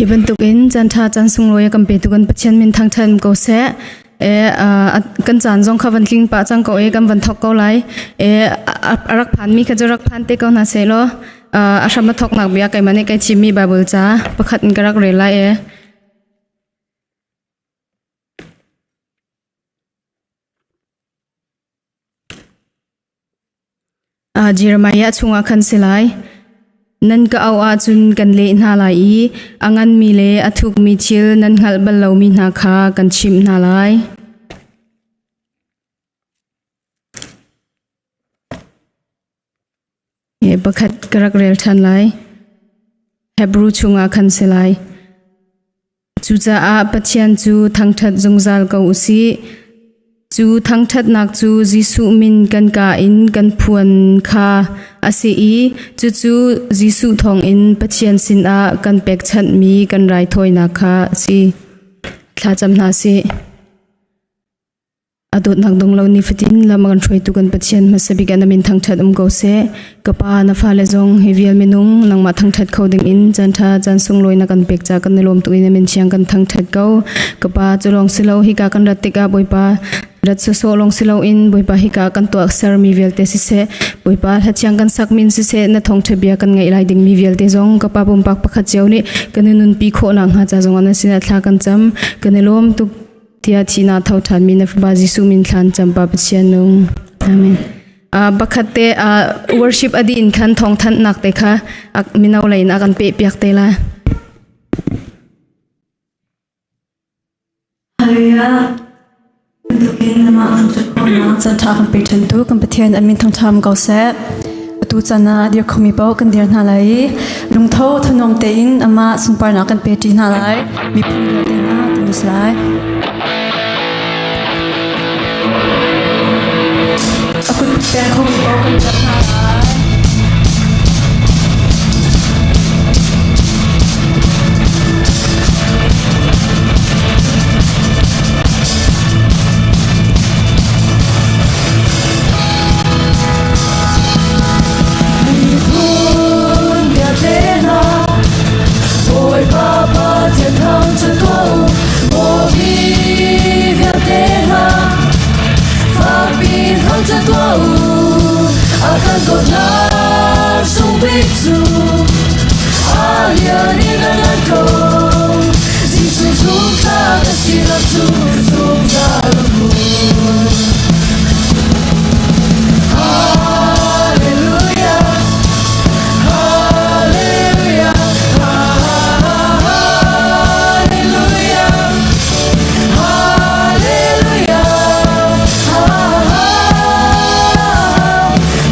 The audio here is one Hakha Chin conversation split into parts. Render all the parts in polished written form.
Hi bantukin caan ṭha caan sunglawi a kan petu kan Pathian min thangṭhat ko seh. E, kan caan zong kha van tling pah cang ko e kan van thok ko lai. E, a rak phan mi kha cu rak phan te ko hna seh law a hram a thoknak bia keimah nih kai chimmi Bible ca pakhat in ka rak rel lai e. Jeremiah chungah khan si lai. Nan ka auh ahcun kan leh hna lai i a nganmi le a thukmi thil nan hngalh bal lomi hna kha kan chimh hna lai. Pakhat ka rak rel ṭhan lai. Hebrew chungah khan si lai. Cucaah Pathian cu thangṭhat zungzal ko u sih. Cu thangṭhatnak cu Jesuh min kan kaa in kan phuan kha a si i cucu Jesuh thawngin Pathian sinah kan pekchanhmi kan raithawinak kha a si. Thlacam hna sih. A dawtnak dong lo nifatin lam a kan hruaitu kan Pathian hmasa bik ah na min thangṭhat um ko seh. Ka Pa, na fale zong hi vial minung nangmah thangṭhat kho ding in caan ṭha caan sunglawi na kan pek ca kan i lawm tuk i na min thiang kan thangṭhat ko. Ka Pa, cu lawng si lo hika kan rat tikah Bawipa rat sawsawh lawng si loin Bawipa hika kan tuah sermi vialte siseh, Bawipa hla thiang kan sak min siseh, na thawngṭha bia kan ngaih lai dingmi vialte zong ka Pa pumpak pakhat cio nih kan i nunpi khawh nakhnga ca zong ah na sinah thla kan cam. Kan i lawm tuk. Tiah thihnak tho ṭhanmi na Fapa Jesuh min thlan campa Pathian nung. Amen. Pakhat te worship a dih in khan thawngthanhnak te kha mino lei in a kan peh piak te lai. Hallelujah. Bantukin namah kan ṭhat Caan ṭha kan pe ṭhan tu kan Pathian a min thangṭham ko seh. Atu caan ah dir khomi paoh kan dir hna lai i lungtho thanuam tein amah sunparnak kan pe ṭi hna lai. Miphun vialte hna kan si lai. A kut peng khomi paoh kan dir hna lai. Miphun vialte hna, Bawipa Pathian thangṭhat ko u. Bawi vialte hna, fakpi thangṭhat tuah u. A kan dawtnak sung bik cu a lian in a ngan ko. Jesuh zumhtlak a sinak cu zungzal a hmun. Hallelujah, Hallelujah, Hallelujah, Hallelujah,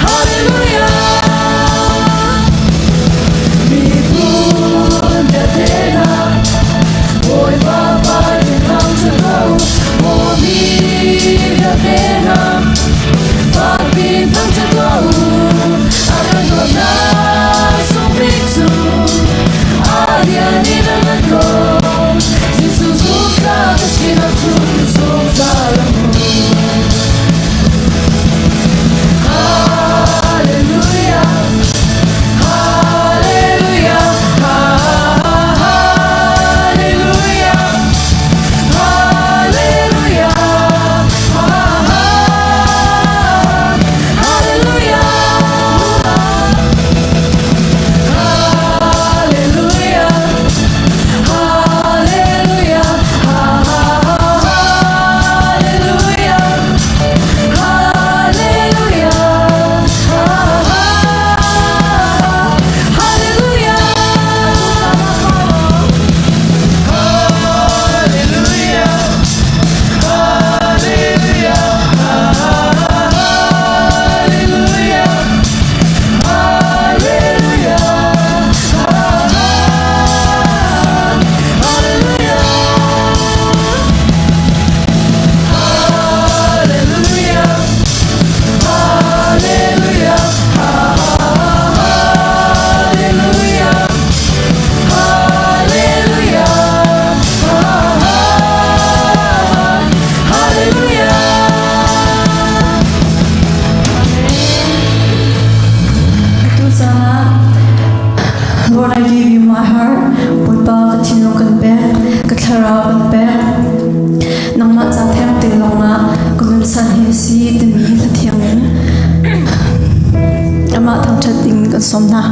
Hallelujah. Miphun vialte hna, Bawipa Pathian thangṭhat ko. thlarau kan pek. Nangmah ca theng te lawngah ka nun san hi si timi hla thiang in amah thangṭhat ding kan sawm hna.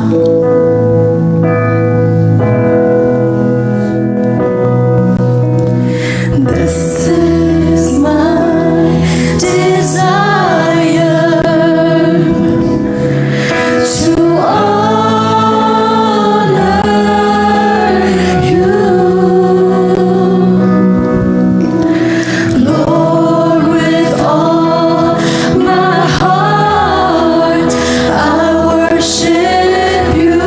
This is my desire to honor you, Lord, with all my heart. I worship you.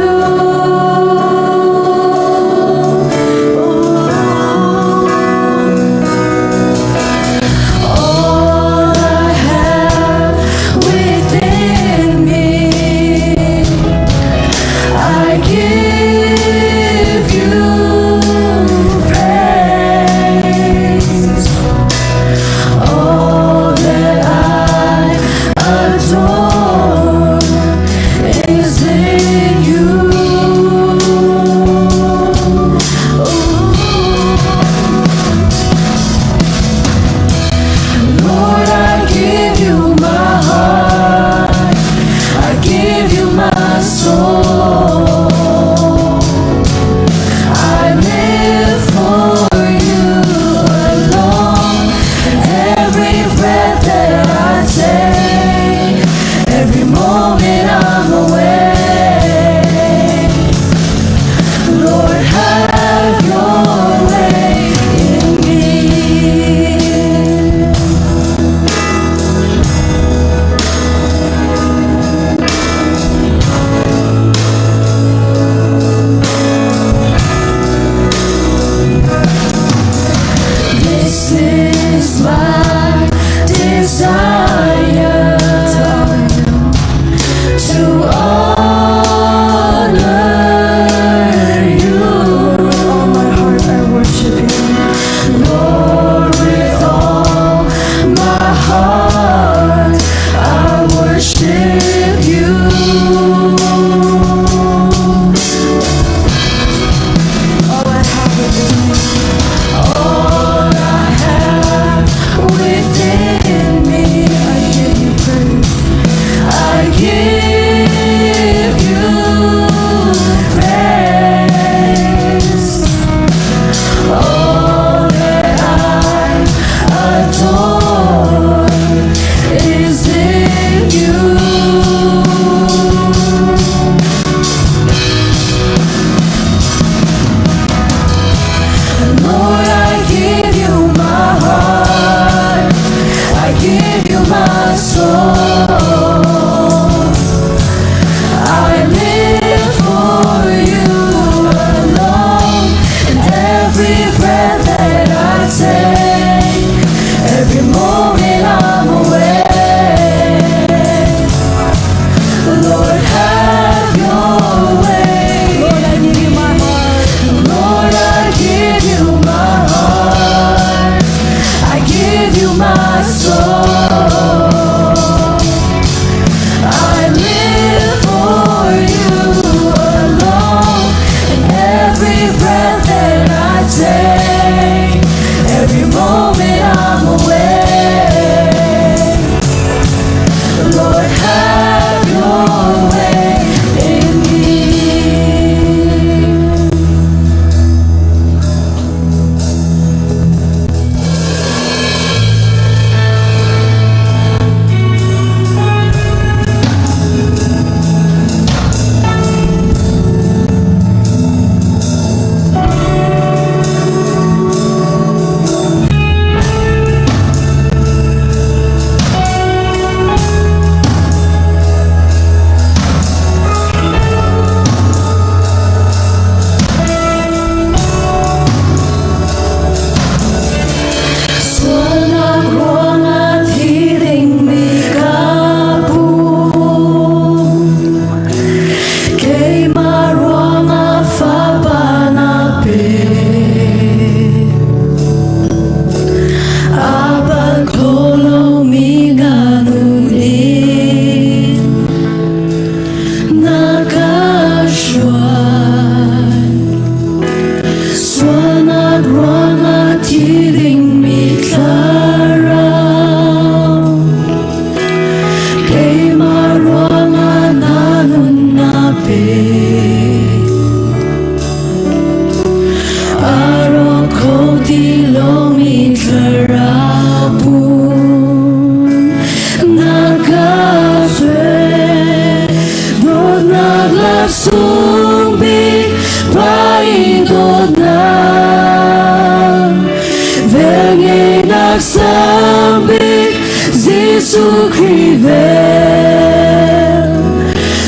Jesuh Khrih vel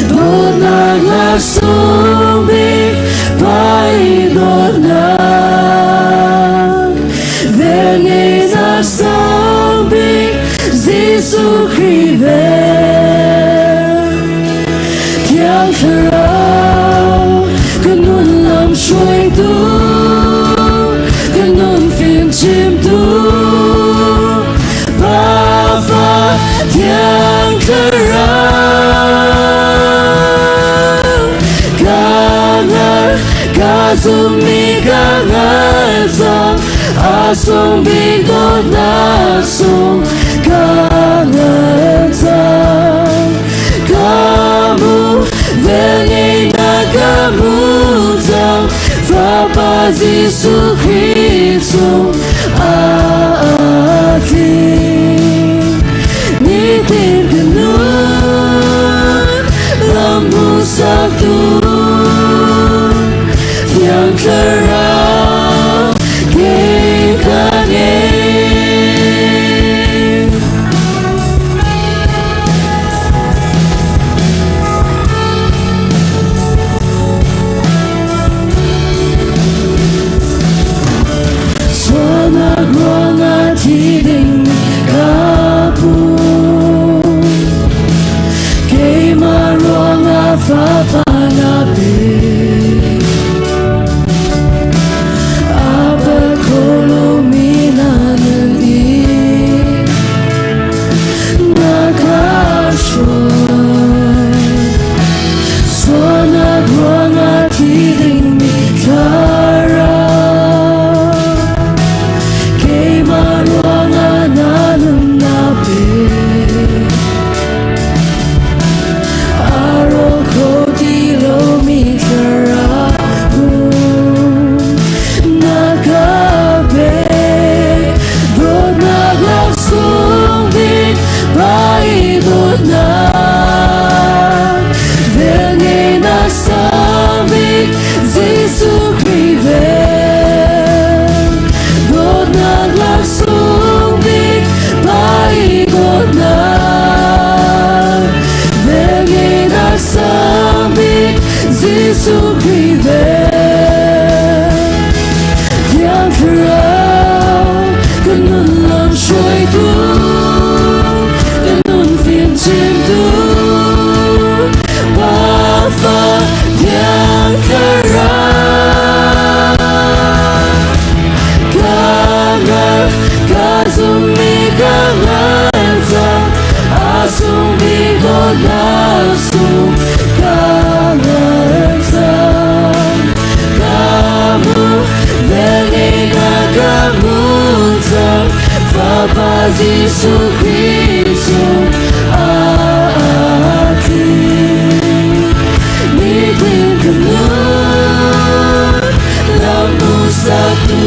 dawtnak laksawng bik pai dawtnak vel ngeihnak sang bik Jesuh Khrih vel Thiang Thlarau kan nun lam hruaitu kan nun fim chimtu Papa Thiang Thlarau ka ngar ka zummi ka ngal cang a sung bik dawtnak sung ka ngal cang ka mu vel ngeihnak ka mu cang Fapa Jesuh Khrih chung aa tling nitin ka nun lam hmuhsaktu Thiang Thlarau kei ka ngei. Sualnak ruangah thi ding ka pu keimah ruangah fapa na pe Apa kolomi na nan i na ka hruai Sualnak ruangah thi dingmi thlarau keimah ruangah na nunnak pe A rawk kho ti lomi thlarau na ka pek dawtnak laksawng bik pai dawtnak Velngeihnak sang bik Jesuh Khrih vel dawtnak laksawng bik pai dawtnak velngeihnak sang bik Jesuh Khrih vel Thiang Thlarau kan nun lam hruaitu kan nun fim chimtu Pafa Thiang Thlarau ka ngar ka zummi ka ngal cang a sungmi dawtnak sung ka ngal cang ka mu velngeihnak ka mu cang Fapa Jesuh Khrih cung aa tling nitin ka nun lam hmuhsaktu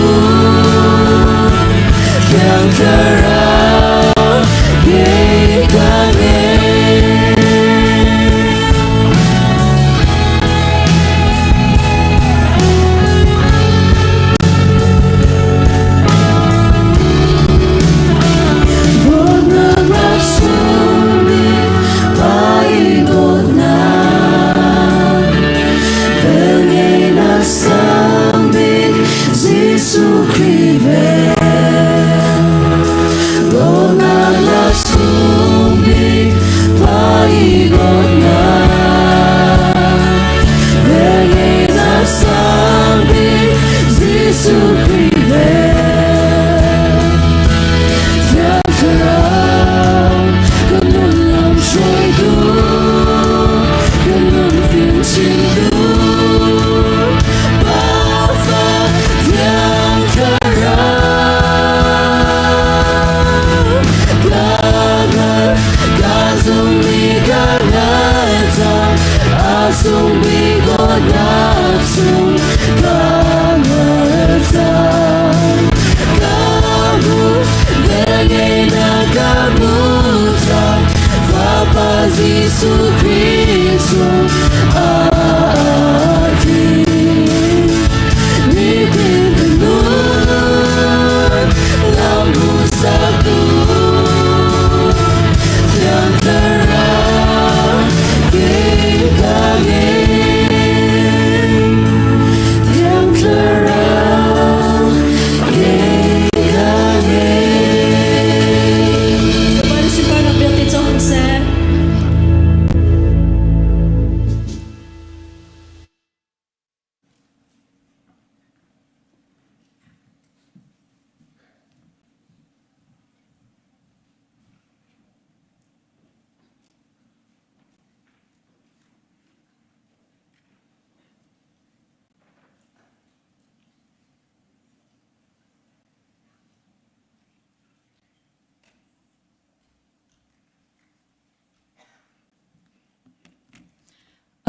Thiang Thlarau kei ka ngei. Dawtnak laksawng bik pai dawtnak velngeihnak sang bik Jesuh Khrih vel dawtnak laksawng bik pai dawtnak velngeihnak sang bik Jesuh Khrih vel Thiang Thlarau kan nun lam hruaitu kan nun fim chimtu Pafa Thiang Thlarau ka ngar ka zummi ka ngal cang a sungmi dawtnak sung ka ngal cang ka mu velngeihnak ka mu cang Fapa Jesuh Khrih sung aa tling nitin ka nun lam hmuhsaktu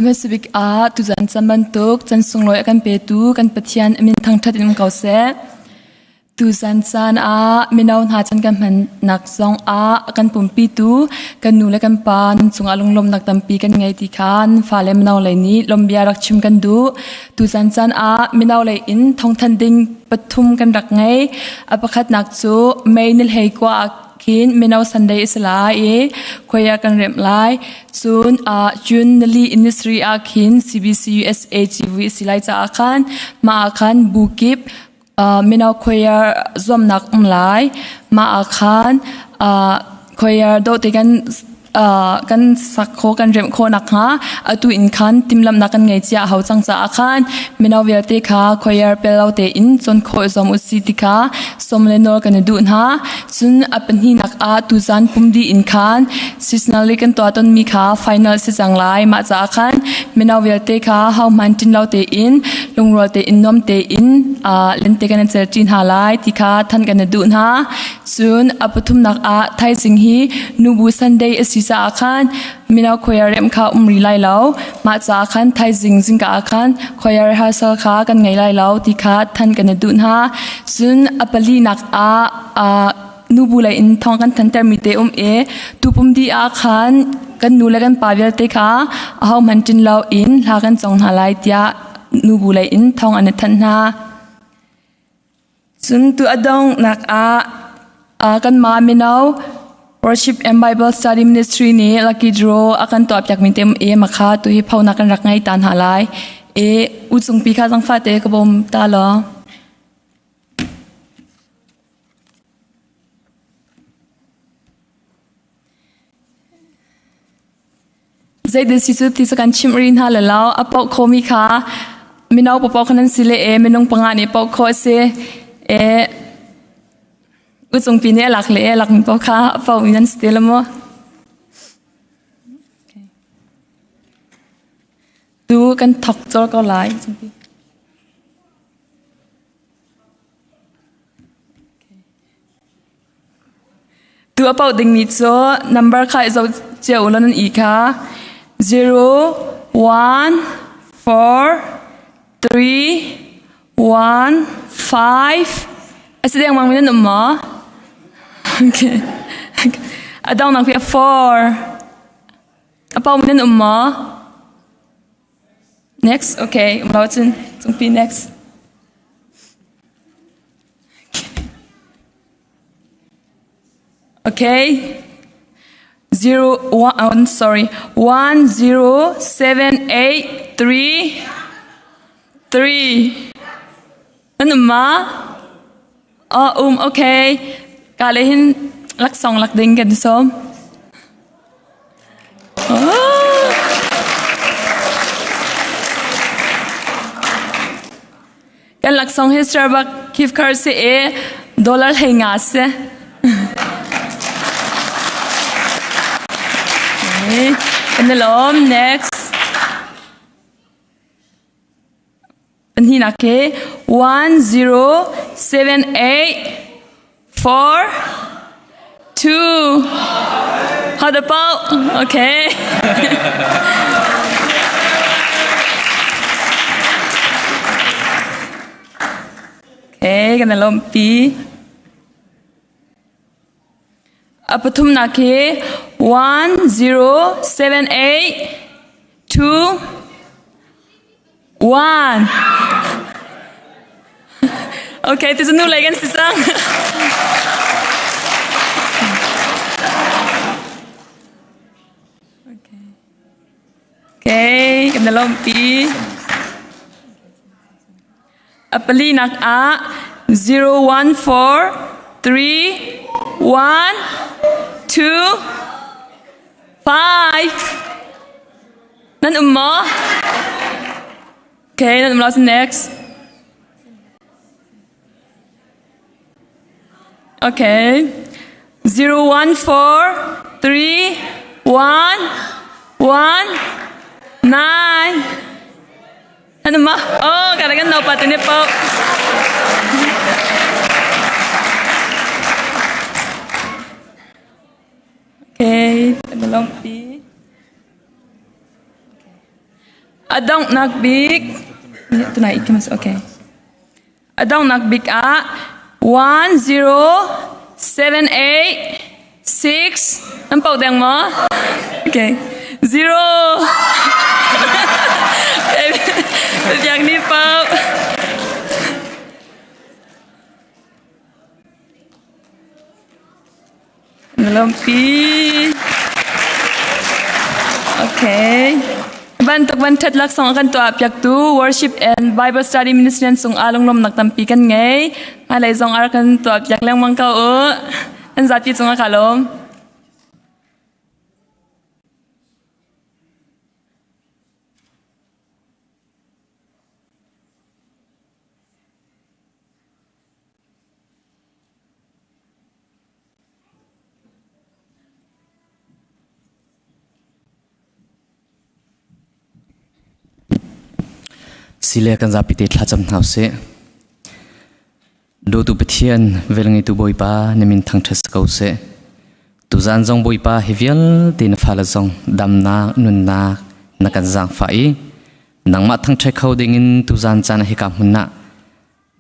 Hmasabik ah tuzan cam bantuk can sunglawi a kan petu kan Pathian a min thangṭhat in um ko seh. Tuzan caan ah mino hna chan kan hmannak zong ah a kan pumpitu kan nu le kan pa nan cungah lunglawmhnak tampi kan ngei ti kha nan fale mino lei nih lawmhbia rak chim kan duh. Tuzan caan ah mino lei in thawngthanh ding pathum kan rak ngei. A pakhatnak cu May ni hlei kua ah khin mino Sunday a si lai i khoi ah kan remh lai. Cun June nili industry ah khin CBC USA civui a si lai caah khan mah ah khan bu kip mino choir zuamnak um lai. Mah ah khan choir dawh te kan kan sak kho kan remh khawh nakhnga atu in khan timhlamhnak kan ngei cia hau cang caah khan mino vialte kha choir pel lo tein cawn khawh zuam usih ti kha sawm le nawl kan i duh hna. Cun a pahnihnak ah tuzan pum dih in khan seasonally kan tuah tonmi kha final si cang lai. Mah caah khan mino vialte kha hohmanh ṭin lo tein lungrual tein nuam tein lente kan i celṭi hna lai ti kha than kan i duh hna. Cun a pathumnak ah thaizing hi nubu Sunday a si caah khan mino choir remh kha um rih lai lo. Mah caah khan thaizing zingka ah khan choir rehearsal kha kan ngei lai lo ti kha than kan i duh hna. Cun a palinak ah nubu lei in thawng kan thantermi te um i tupum di ah khan kan nu le kan pa vialte kha ahohmanh ṭin lo in hla kan cong hna lai tiah nubu lei in thawng an i thanh hna. Cun tu a donghnak ah kanmah mino Worship and Bible Study Ministry nih lucky draw a kan tuahpiakmi te e makha tu hi phonak kan rak ngei ta hna lai. E u cungpi kha zangfa te ka bawm ta law. Zeitin si cu ti cu kan chimh rih hna le lo. A paoh khomi kha mino paoh kha nan si le e minung panga nih paoh khawh a si. E ucungpi nih a lak le e a lakmi paoh kha a paohmi nan si te lo maw? Tu kan thok cawr ko lai. Tu a paoh dingmi cu number kha i zoh cio u law nan i kha 0 1 4 3 1 5 a si dengmang mi nan um maw? Okay. A donghnak pi a 4 a paoh mi nan um maw? Next, okay. Um lo cun cungpi next. Okay. 0 1 oh, sorry. 1 0 7 8 3 3. Nan um ma? Oh, okay. Ka le hin laksawng lak ding kan som. Oh. Kan laksawng hi Starbucks gift card si i dollar hlei nga si. Okay. Kan i lawm. Next. Pahnihnak hi 1 0 7 8 4 2 How the pau? Okay. Okay, kan lawmpi. A pathumnak hi 1 0 7 8 2 1 Okay, tu cu nu lei kan si cang. Okay, kan lawmpi. A palinak ah 0 1 4 3 1 2 5 Nan um maw? Okay, nan um lo next. Okay. 0 1 4 3 1 1 9 Ano ma? Oh, karagan no pati ni po. Okay, ano lang pi. A donghnak bik tunai ikimas okay. A donghnak bik ah 1 0 7 8 6 an pau deng maw? Okay. 0 Biak ni pau. Lawmpi. Okay. Bantuk van ṭhat laksawng kan tuah piaktu Worship and Bible Study Ministry an sung ah lunglawmnak tampi kan ngei. Hmailei zong ah kan tuah piak lengmang ko u. An zapi cungah ka lawm. Sile kan zapi te thlacam hna usih. Dawtu Pathian, velngeitu Bawipa, na min thangṭhat si ko seh. Tuzaan zong Bawipa hi vialte na fale zong damnak, nunnak na kan zaangfah i nangmah thangṭhat kho dingin tuzaan caan ah hika hmun ah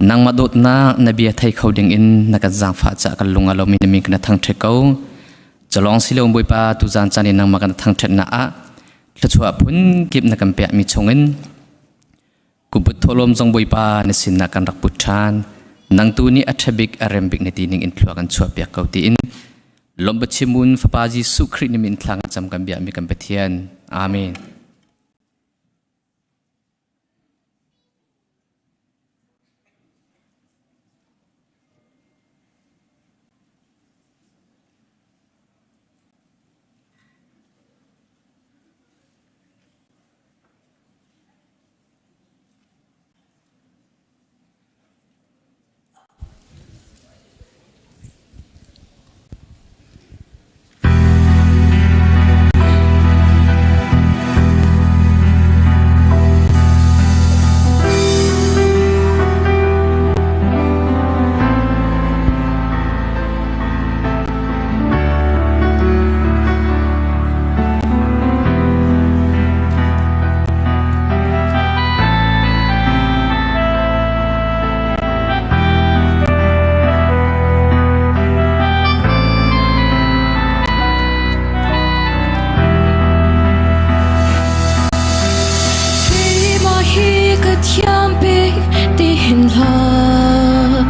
Nangmah dawtnak na bia thei kho dingin na kan zaangfah caah kan lung a lomi na min kan thangṭhat ko. Culawng si lo Bawipa tuzaan caan i nangmah kan thangṭhatnak ah thluachuah phun kip na kan pekmi chungin kuput thawhlawm zong Bawipa na sinah kan rak put ṭhan. Nang tu nih a ṭhabik a rembik na ti ning in thlua kan chuahpiak ko tiin lawmh chimun Fapa Jesuh Khrih ni min thla kan cam kan biakmi kan Pathian. Amen. Keimah hi ka thiam bik ti hin hlah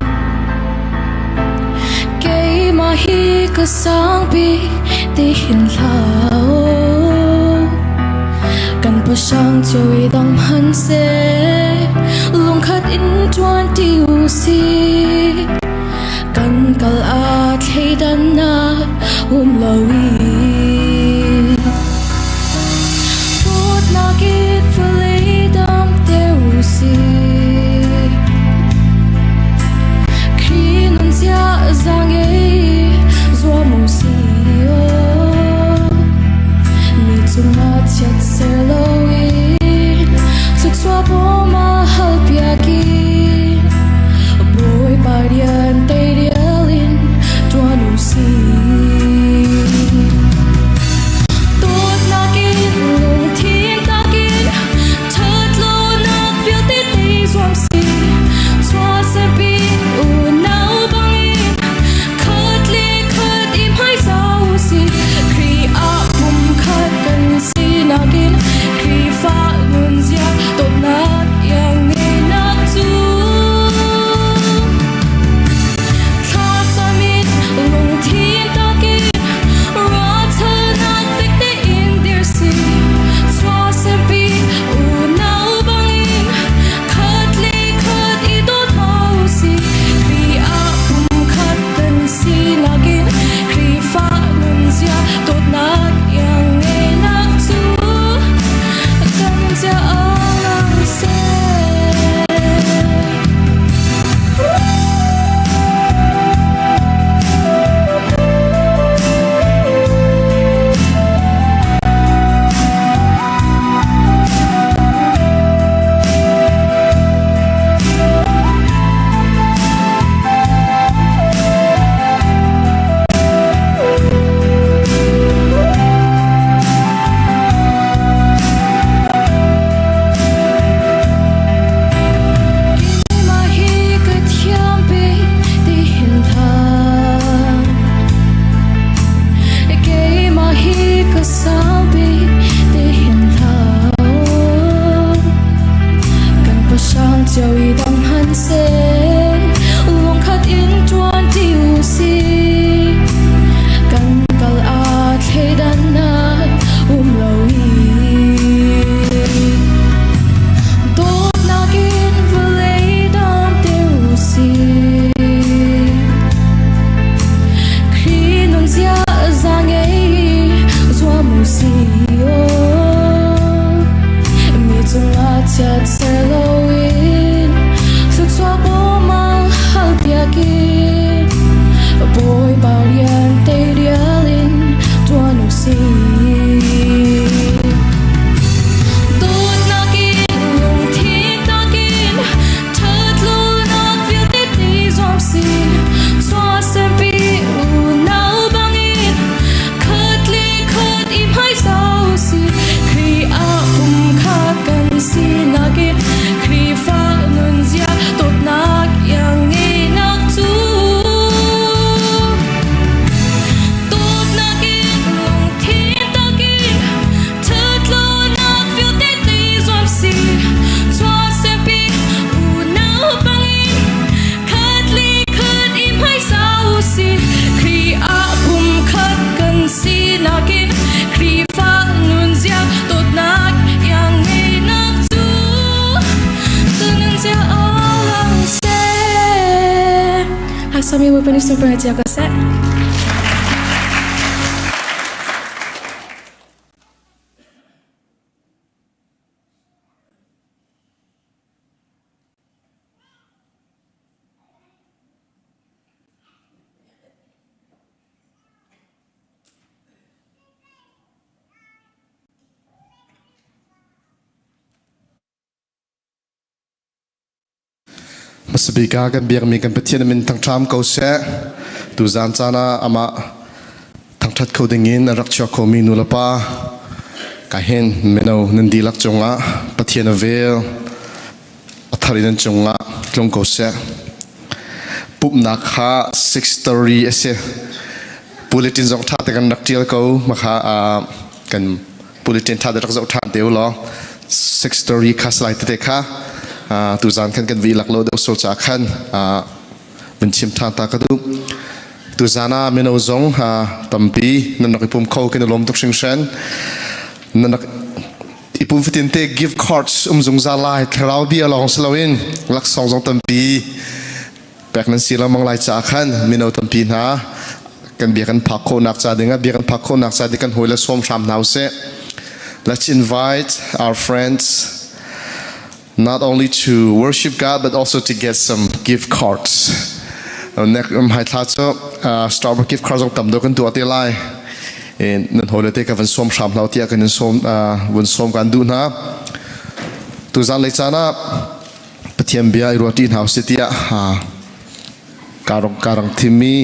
Keimah hi ka sang bik ti hin hlah Kan pasang cio i dang hman seh lungkhat in ṭuan ti u sih Kan kal ah thleidannak um lo i Dawtnak in vawlei damter u sih Khrih nun ziaza ngei zuam u sih Mi cungah chiat ser loin thluachuah bawm a halpiak i Bawipa rian teirial in ṭuan u sih. Bawipa nih sunparnak cio ko seh. Hmasabik ah kan biakmi kan Pathian min thangṭham ko seh. Tuzaan caan ah amah thangṭhat kho dingin a rak chuak khomi nulepa ka hin mino nan dihlak cungah Pathian a vel a thar in an cungah tlung ko seh. Pumhnak kha 6:30 a si. Bulletin zong ṭha te kan rak ṭial ko. Makha kan bulletin ṭha te rak zoh ṭhan te u law 6:30 kha slide tete kha tuzaan khan kan vi lak lo deuh so ca khan vun chim ṭhan ta ka duh. Tuzaan ah mino zong tampi nan rak i pum kho kan i lawm tuk hringhran. Nan rak i pum fatin te gift cards um zungzal lai thlarau bia lawng si loin laksawng zong tampi pek nan si lengmang lai caah khan mino tampi hna kan bia kan phak khawhnak ca dingah bia kan phak khawhnak ca ding kan hawi le sawm hram hna usih. Let's invite our friends not only to worship God but also to get some gift cards. Nek hmai thla cu Starbucks gift card zong tam deuh kan tuah te lai. Nan hawi le te ka van sawm hram hna tiah kan in sawm vun sawm kan duh hna. Tuzan lei caan ah Pathian bia i ruahṭi hna usih tiah karang thimmi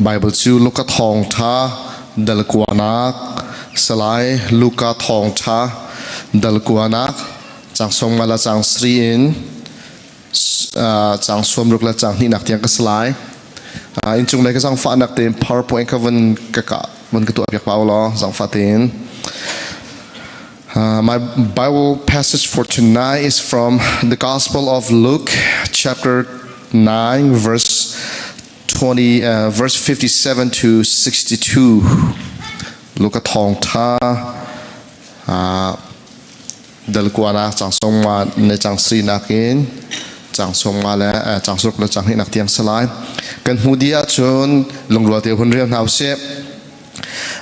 Bible cu Luka thawngṭha dal kuanak salai Luka thawngṭha dal kuanak cang sawm nga le cang sri in cang sawm ruk le cang hnihnak tiang ka salai. Innchung lei ka zangfahnak tein PowerPoint kha vun ka ka vun ka tuah piak pa law zangfah tein. My Bible passage for tonight is from the Gospel of Luke, chapter 9, verse 20, verse 57 to 62. Luka thawngtha dal kuana chang song ma ne chang sri nakin chang song ma le chang suruk le chang hi nak tiang salai kan hmu dia chun lungrual te hun riam hna usih.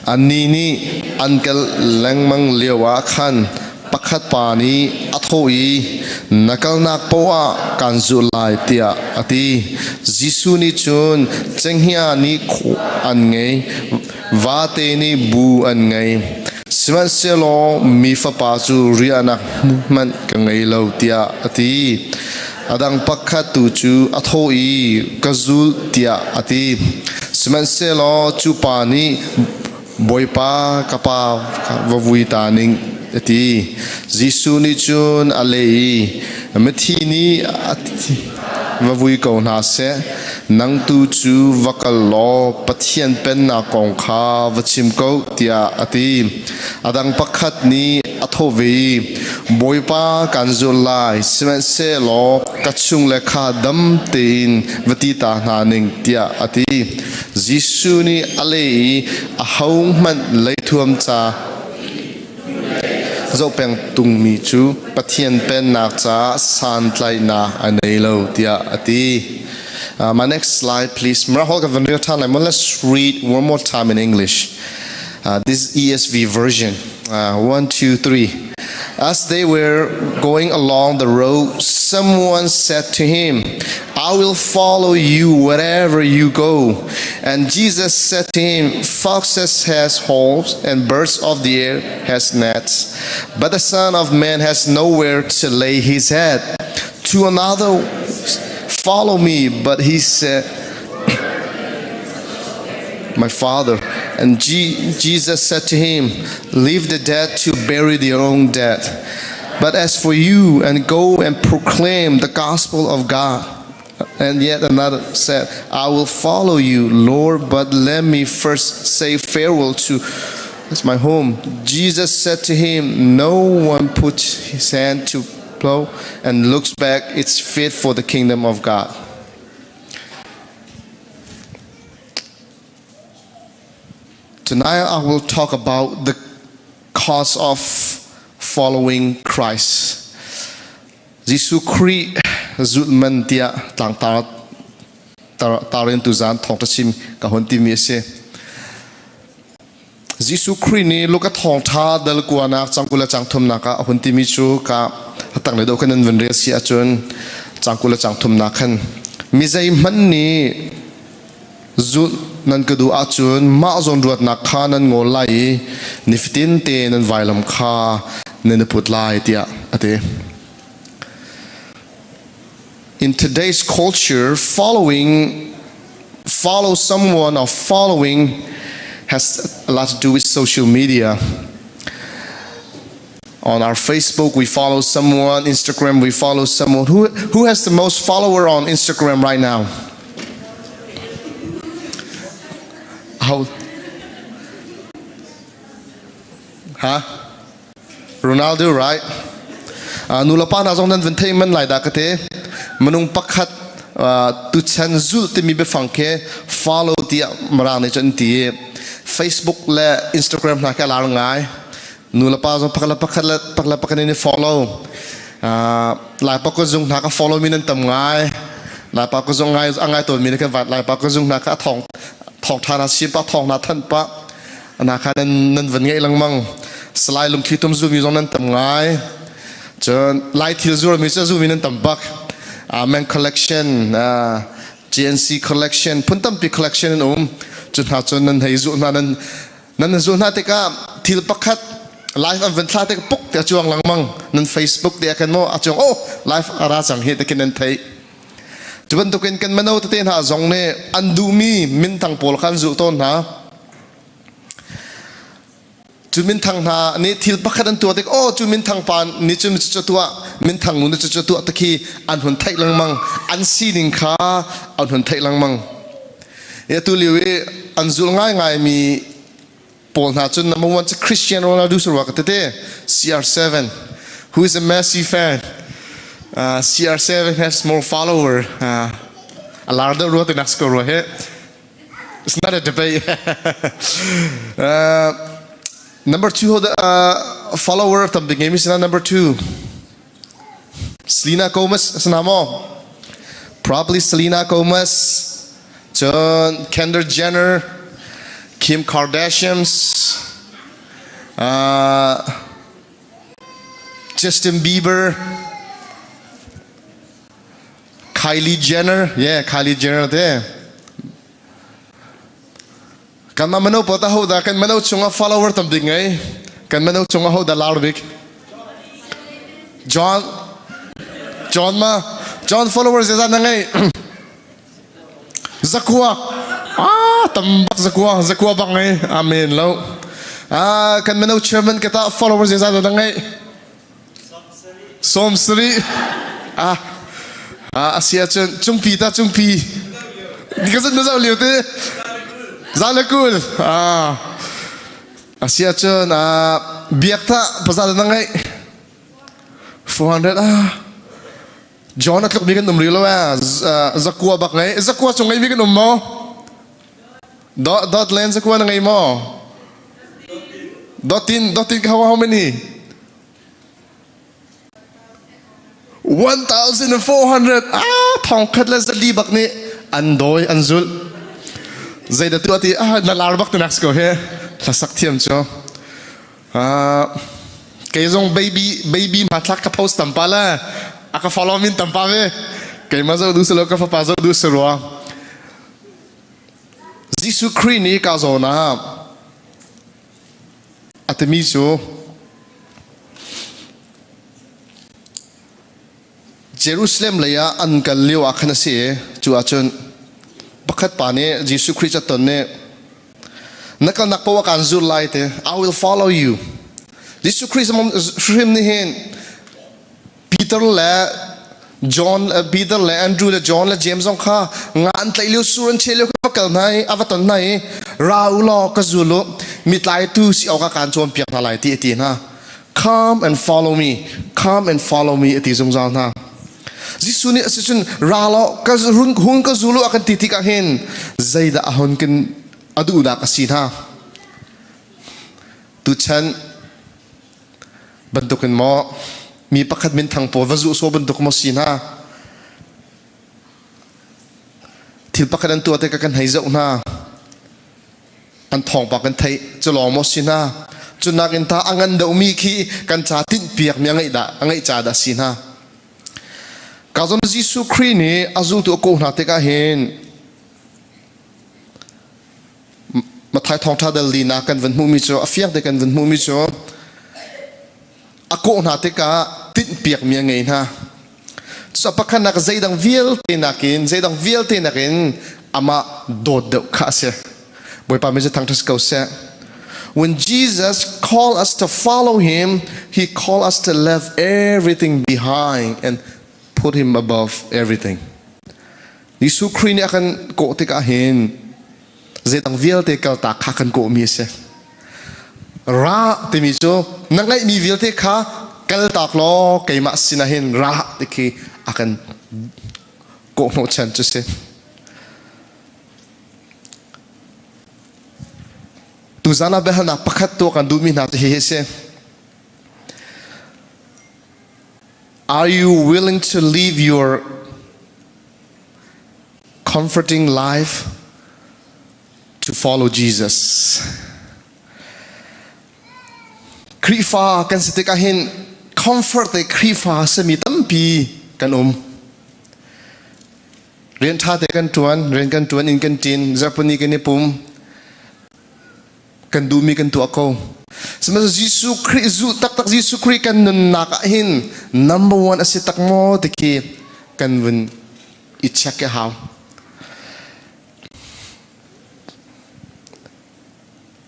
Annih nih an kal lengmang lioah khan pakhat pa nih a thawh i, Na kalnak paoh ah kaan zulh lai, tiah a ti. Jesuh nih cun cenghngia nih khawh an ngei, vate nih bu an ngei, sihmanhsehlaw mi Fapa cu riahnak hmanh ka ngei lo, tiah a ti. A dang pakhat tu cu a thawh i, Ka zul, tiah a ti. Sihmanhsehlaw cu pa nih, Bawipa, ka pa va vui ta ning, a ti. Jesuh nih cun a leh i, Mithi nih va vui ko hna seh, nang tu cu va kal law Pathian Pennak kong kha va chim ko, tiah a ti. A dang pakhat nih a thawh ve i, Bawipa kan zulh lai, sihmanhsehlaw ka chung le kha dam tein va ti ta hna ning, tiah a ti. Jesuh nih a leh i, Ahohmanh leithuam ca zoh peng tungmi cu Pathian Pennak caah santlaihnak a nei lo, tiah a ti. My next slide, please. Let's read one more time in English. This ESV version. 1, 2, 3. As they were going along the road, someone said to him, I will follow you wherever you go. And Jesus said to him, Foxes has holes and birds of the air has nets, but the Son of Man has nowhere to lay his head. To another, follow me. But he said, My father. And Jesus said to him, Leave the dead to bury their own dead. But as for you, and go and proclaim the gospel of God. And yet another said, I will follow you, Lord, but let me first say farewell to that's my home. Jesus said to him, No one puts his hand to plow and looks back, it's fit for the kingdom of God. Tonight I will talk about the cause of following Christ. Jesuh Khrih zulh man tiah tlangtar tarin tuzan thawngṭha chim ka hun timi a si. Jesuh Khrih nih Luka thawngṭha dal kuanak cangkul le cangthumnak ah a hun timi cu ka tanglei deuh khan nan vun rel si ahcun cangkul le cangthumnak khan mi zeihmanh nih zulh nan ka duh ahcun mah zawnruatnak kha nan ngawl lai i nifatin te nan vailam kha nan i put lai tiah a ti. In today's culture, following follow someone or following has a lot to do with social media. On our Facebook, we follow someone. Instagram, we follow someone. Who, who has the most follower on Instagram right now? How? Huh? Ronaldo right? Nulepa hna zong nan van thei man lai dah ka te. Minung pakhat tuchan zulh timi biafang khi follow tiah Mirang nih cun an ti. Facebook le Instagram hna khi a lar ngai. Nulepa zong pakhat le pakhat le pakhat le pakhat in i follow. Laipa kuzung hna ka follow mi nan tam ngai. Laipa kuzung ngai a ngai tawn mi nih kan vat Laipa kuzung hna kha a thawng thawng tha na sim pa thawng na thanh pa na kha nan nan van ngeih lengmang Salai lungthli tum zumi zong nan tam ngai cun Lai thil zuar mi cu zumi nan tam bak Amen collection GNC collection phun tampi collection an um cu hna cun nan hei zuh hna nan nan zuh hna tikah thil pakhat live an van thla tik puk te a cuang lengmang nan Facebook te ah khan maw a cuang oh live a ra cang hi te khin nan theih cu bantukin kan mino tete hna zong nih an duhmi minthang pawl kha an zulh tawn hna Cu minthang hna nih thil pakhat an tuah tik oh cu minthang pa nih cun cucu tuah minthang nu nih cucu tuah tikhi an hun theih lengmang an sining kha an hun theih lengmang. Atu lio i an zul ngaingai mi pawl hna cun number one cu Cristiano Ronaldo surwa ka tete CR7 who is a Messi fan CR7 has more follower a lar deuh rua tinak si ko rua he It's not a debate. Number two, follower tam bik ngeimi sina number two. Selena Gomez sana mo? Probably Selena Gomez. Cun Kendall Jenner, Kim Kardashians, Justin Bieber, Kylie Jenner, yeah, Kylie Jenner te. Kan mah mano pawl ta ho dah kan mano chungah follower tam bik ngei? Kan mano chungah ho dah lar bik? John John ma John follower zeizat na ngei? Zakua ah tam bak zakua zakua bak ngei amen lo ah kan mano chairman ka ta follower zeizat na ngei? 70 ah ah a si ahcun cungpi ta cungpi ka zun na zoh lio te zalakul ah a si ahcun ah biak ta pazal na ngeih 400 ah John a tluk mi kan um rih lo eh zakua bak ngei zakua cung ngei mi kan um maw dot dot len zakua na ngei maw Dotin dotin how how many 1400 ah thong khat le zali bak nih an dawi an zulh zeidah tu ati ah na lar bak tunak ko he hlasak thiam cu ah kei zong baby baby hmathlak ka post tampa le a ka follow min tampa ve keimah zo du selo ka fapa zo du serua Jesuh Khrih nih ka zawn ah a timi cu Jerusalem lei ah an kal lio ah khan a si i cu ahcun pakhat pa nih Jesuh Khrih ca ton nih na kalnak paoh ah kaan zul lai te I will follow you Jesuh Khrih hrim nih hin Peter le John Peter le Andrew le John le James zong kha nga an tlaih lio sur an cheh lio kha va kal hna i a va ton hna i ra u law ka zul u mi tlaitu si awkah kaan cawnpiak hna lai ti a ti hna come and follow me come and follow me a ti zungzal hna Jesuh nih asicun ra law ka run hung ka zul u a kan ti tikah hin zeidah a hun kan a duhnak a si hna tuchan bantukin maw mi pakhat minthang pawl va zuh sawh bantuk maw si hna? Thil pakhat an tuah tikah kan hei zoh hna. An thawngpang kan theih. Cu lawng maw si hna? Cu nakin ta a ngan deuhmi khi kan ca tinhpiakmi a ngeih dah a ngeih ca dah si hna. Ka zon Jesuh Khrih nih a zultu a kawh hna tikah hin Matthai thawngṭha dal linak kan van hmuhmi cu a fiang te kan van hmuhmi cu a kawh hna tikah tinhpiakmi a ngei hna. Cu pakhatnak zeidang vialte nakin zeidang vialte nakin amah dawt deuh kha a si. Bawipa min cu thangṭhat ko seh. When Jesus called us to follow him, he called us to leave everything behind and put him above everything. Jesuh Khrih nih a kan kawh tikah hin zeidang vialte kaltak kha kan kawhmi a si. Ra timi cu na ngeihmi vialte kha kaltak law keimah sinah hin ra ti khi a kan kawh hnawhchan cu si. Tuzan ah biahalnak pakhat tuah kan duhmi hna cu hihi a si. Are you willing to leave your comforting life to follow Jesus? Khrihfa kan si tikah hin comfort te Khrihfa sami tampi kan um. Rian ṭha te kan ṭuan, rian kan ṭuan in kan ṭin, zarhpini kan i pum, kan duhmi kan tuah ko. Sihmanhsehlaw Jesuh Khrih zu taktak Jesuh Khrih kan nunnak ah hin number one a si tak maw ti khi kan vun i check a hau.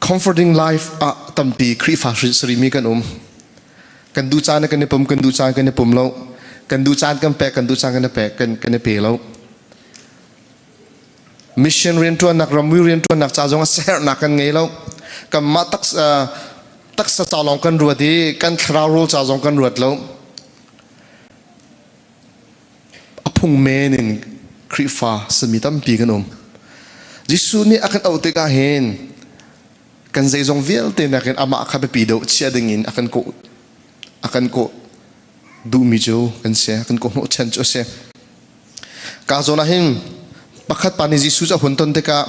Comforting life ah tampi Khrihfa sarimi kan um. Kan duh caan kan i pum, kan duh caan kan i pum lo. Kan duh caan kan pek, kan duh caan kan i pek, kan, kan i pe lo. Mission rianṭuannak, ramui rianṭuannak ca zong ah siaherhnak kan ngei lo. Kanmah taksa, taksa ca lawng kan ruat i kan thlarau rawl ca zong kan ruat lo. A phung men in Khrihfa sami tampi kan um. Jesuh nih a kan auh tikah hin kan zeizong vialte nakin amah kha biapi deuh chia dingin a kan kawh a kan kawh duhmi cu kan si, a kan kawh hnawhchan cu a si. Ka zawn ah hin pakhat pa nih Jesuh cu a hun ton tikah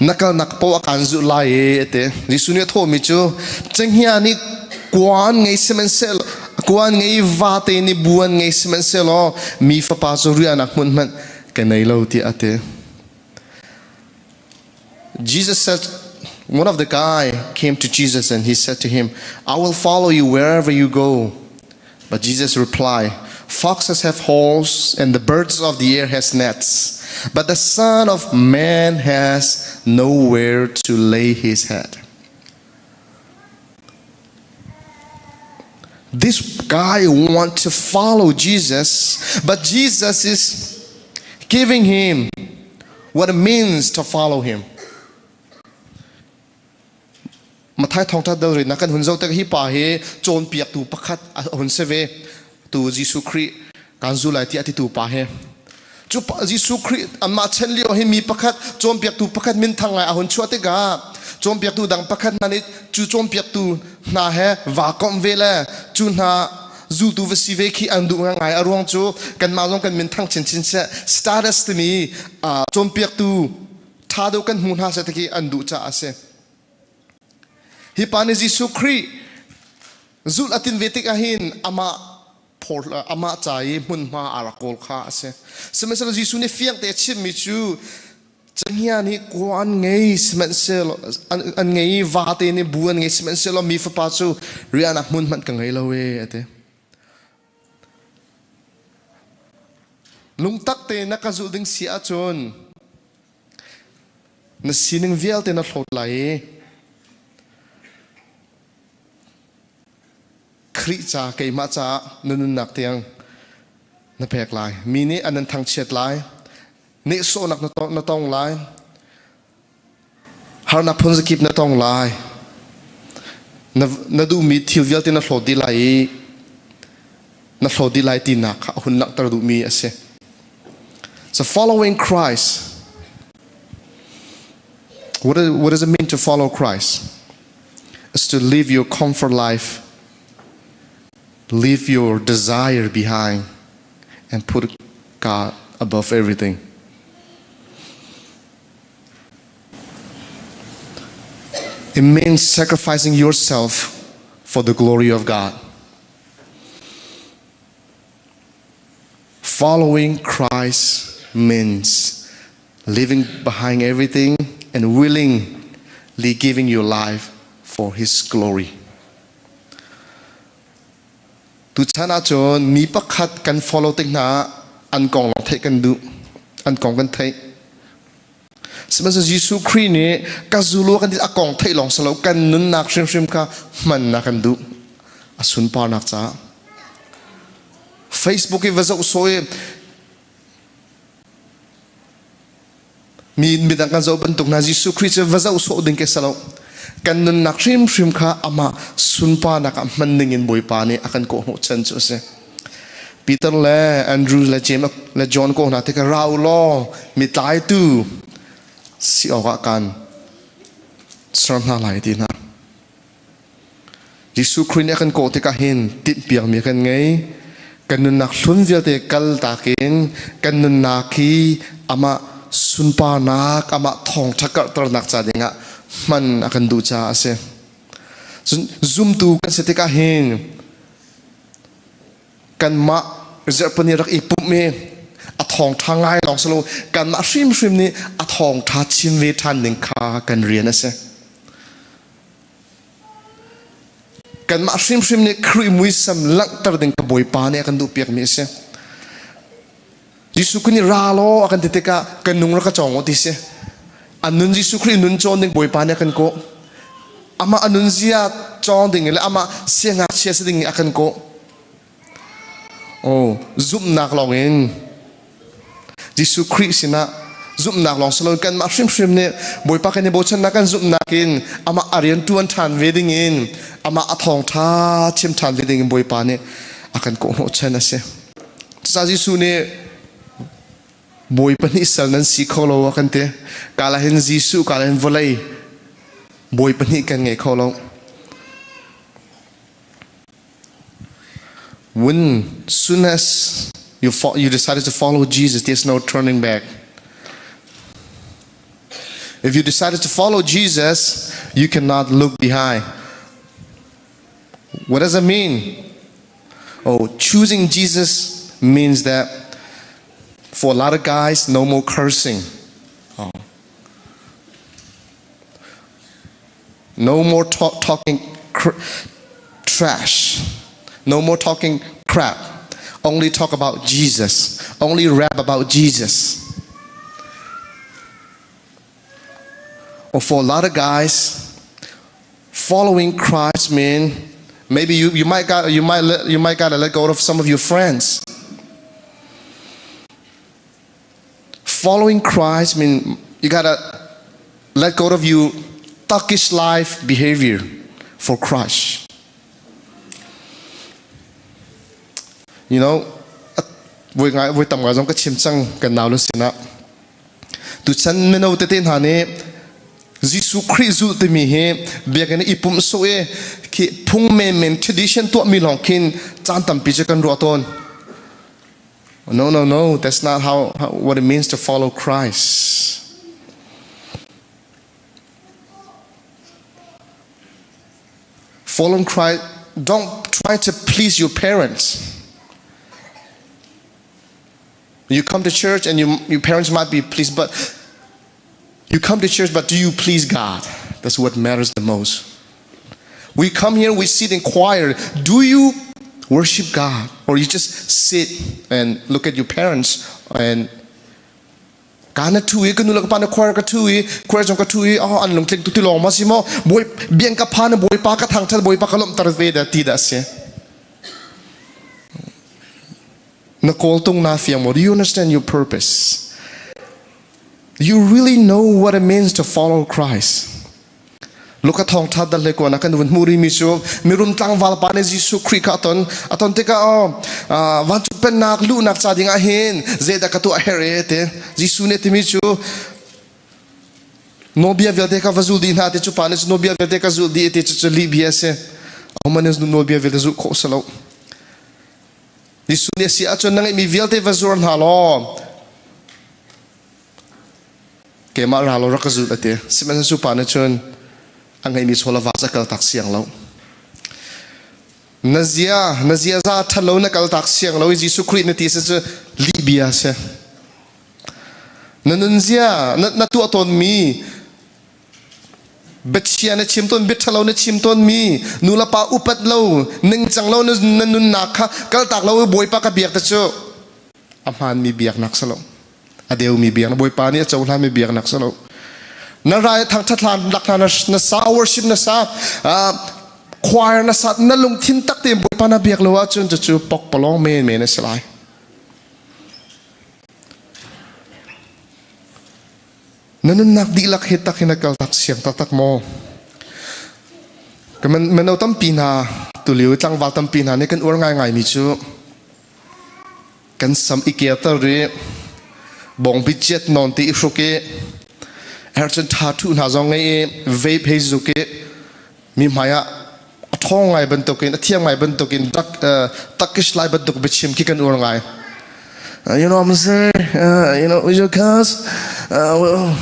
na kalnak paoh a kaan zulh lai e a ti. Jesuh nih a thawhmi cu cenghngia nih kuan ngei sihmanhsehlaw kuan ngei vate nih bu an ngei sihmanhsehlaw mi fapa cu riahnak hmun hmanh ka nei lo tiah a ti. Jesus said, one of the guy came to Jesus and he said to him, I will follow you wherever you go. But Jesus replied, Foxes have holes and the birds of the air has nets, but the Son of Man has nowhere to lay his head. This guy wants to follow Jesus, but Jesus is giving him what it means to follow him. Mathai thawngtha dal rin kan hun zo te hi pa hi cawnpiaktu pakhat a hun si ve tu Jesuh Khrih kan zu lai ti a titu pa hi cu Jesuh Khrih anmah chen lio hi mi pakhat cawnpiaktu pakhat minthang ngai a hun chuah tikah cawnpiaktu dang pakhat hna nih cu cawnpiaktu hna he vaa komh ve le cu hna zultu va si ve khi an duh ngai a ruang cu kanmah zong kan minthang chinchin seh status timi cawnpiaktu ṭha deuh kan hmu hna seh ti khi an duh caah a si. Hi pa nih Jesuh Khrih zulh a tin ve tik ahhin amah amah ca i hmunhma a rak kawl kha a si. Sihmanhsehlaw Jesuh nih fiang te a chimmi cu cenghngia nih kua an ngei sihmanhsehlaw an ngei i vate nih bu an ngei sihmanhsehlaw mi fapa cu riahnak hmun hmanh ka ngei lo e a ti. Lungtak te na ka zulh ding si ahcun na sining vialte na hlawt lai i Khrih ca keimah caah na nunnak tiang na pek lai. Mi nih an nan thangchiat lai. Nehsawhnak na tong lai. Harnak phunzakip na tong lai. Na, na duhmi thil vialte na hlawt dih lai i na hlawt dih lai tinak kha a hun langhter duhmi a si. So following Christ, what, is, what does it mean to follow Christ? Is to live your comfort life, leave your desire behind, and put God above everything. It means sacrificing yourself for the glory of God. Following Christ means leaving behind everything and willingly giving your life for His glory. Tuchan ahcun mi pakhat kan follow tik hna an kong lawng theih kan duh. An kong kan theih. Sihmanhsehlaw Jesuh Khrih nih ka zulu kan ti a kong theih lawng si lo kan nunnak hrimhrim kha hman na kan duh. A sunparnak caah. Facebook i va zoh sawh i Mi midang kan zoh bantuk hna Jesuh Khrih cu va zoh sawh ding ke si lo. Kan nunnak hrimhrim kha amah sunparnak ah hman ding in Bawipa nih a kan kawhhnawh chan cu a si. Peter le Andrew le James le John ko hna tikah ra u law mi tlaitu si awkah kan ser hna lai ti hna. Jesuh Khrih nih a kan kawh tikah hin tinhpiakmi kan ngei. Kan nunnak hlun vialte kal takin kan nunnak hi amah sunparnak, amah thawngṭha karhternak ca dingah hman a kan duh caah a si. Cun zumtu kan si tikah hin kanmah zarhpini rak i pumh i a thawngṭha ngai lawng si lo kanmah hrimhrim nih a thawngṭha chim ve ṭhan ding kha kan rian a si. Kanmah hrimhrim nih Khrih muisam langhter ding ka Bawipa nih a kan duhpiakmi a si. Jesuh Khrih nih ra law a kan ti tikah kan nung rak ka cawng u ti si. A nun Jesuh Khrih nun cawn ding Bawipa nih a kan kawh. Amah a nun zia cawng ding le amah siangngakchia si ding a kan kawh. Oh, zumhnak lawng in Jesuh Khrih sinah zumhnak lawng si loin kanmah hrimhrim nih Bawipa kan i bochannak kan zumhnak in amah a rian ṭuan ṭhan ve ding in amah a thawngṭha chim ṭhan ve ding in Bawipa nih a kan kawhhnawh chan a si. Cucaah Jesuh nih Bawipa nih sal nan si kho lo a kan ti. Kala hin Jesuh, kala hin vawlei Bawipa nih kan ngei kho lo. When soon as you, you decided to follow Jesus, there's no turning back. If you decided to follow Jesus, you cannot look behind. What does it mean? Oh, choosing Jesus means that for a lot of guys, no more cursing. Oh. No more talking trash. No more talking crap. Only talk about Jesus. Only rap about Jesus. Or for a lot of guys, following Christ mean maybe you, you might got you might let, you might gotta let go of some of your friends. Following Christ mean you gotta let go of your thuggish life behavior for Christ. You know, voi ngai voi tam ngai zong ka chim cang kan nau le sinah. Tuchan mino tete hna nih Jesuh Khrih zulh timi hi biakinn i pumh sawh i khi phung menmen tradition tuahmi lawng khin caan tampi cu kan ruah tawn. No, no, no. That's not how, how what it means to follow Christ. Following Christ, don't try to please your parents. You come to church and you, your parents might be pleased, but you come to church, but do you please God? That's what matters the most. We come here, we sit in choir. Do you worship God? Or you just sit and look at your parents and kana thu i kanu la ka pa na choir ka thu i choir jong ka thu i oh an lungtling tu ti long ma si mo boi biang ka pha na boi pa ka thang that boi pa ka lom tar ve da ti da se na kawl tung na fiang mo do you understand your purpose do you really know what it means to follow Christ Luka thawngṭha dal le kuan ah kan vun hmuh rihmi cu mirum tlangval pa nih Jesuh Khrih kha a ton. A ton tikah oh, vancung pennak luhnak ca ding ah hin zeidah ka tuah herh e ti. Jesuh nih a timi cu nawlbia vialte kha va zul dih hna ti cu pa nih cu nawlbia vialte ka zul dih ti cu cu lihbia a si. Ahohmanh nih nawlbia vialte zulh khawh a si lo. Jesuh nih a si ahcun na ngeihmi vialte va zuar hna law keimah ra law rak ka zul a ti. Sihmanhsehlaw cu pa nih cun A ngeimi chaw le va cu a kal tak siang lo. Na zia, na ziaza ṭhalo na kal tak siang lo i Jesuh Khrih na ti si cu lih bia si. Na nunzia, na, na tuah tawnmi biachia na chim tawn, bia ṭhalo na chim tawnmi, nu le pa upat lo, ningcang lo na, na nunnak kha kaltak lo i Bawipa ka biak te cu a hmaanmi biaknak si lo. A deumi biaknak, Bawipa nih a cohlanmi biaknak si lo. Na rai thangṭhat hlan lak hna na sa worship na sa choir na sa na lungthin tak tein Bawipa na biak lo ahcun cucu pokpalawng menmen a si lai. Na nunnak dihlak hi tak hin a kal tak siang taktak maw? Ka mino tampi hna tulio tlangval tampi hna nih kan uar ngaingaimi cu kan sam i keter i bawngbi ciat nawn ti i hruk i hercun tha thuh hna zong ngei i vape hei zuk i mi hmai ah a ṭhawng ngai bantukin a thiam ngai bantukin Turkish lai bantuk biachim khi kan uar ngai. You know what I'm saying? You know, with your cuz, well,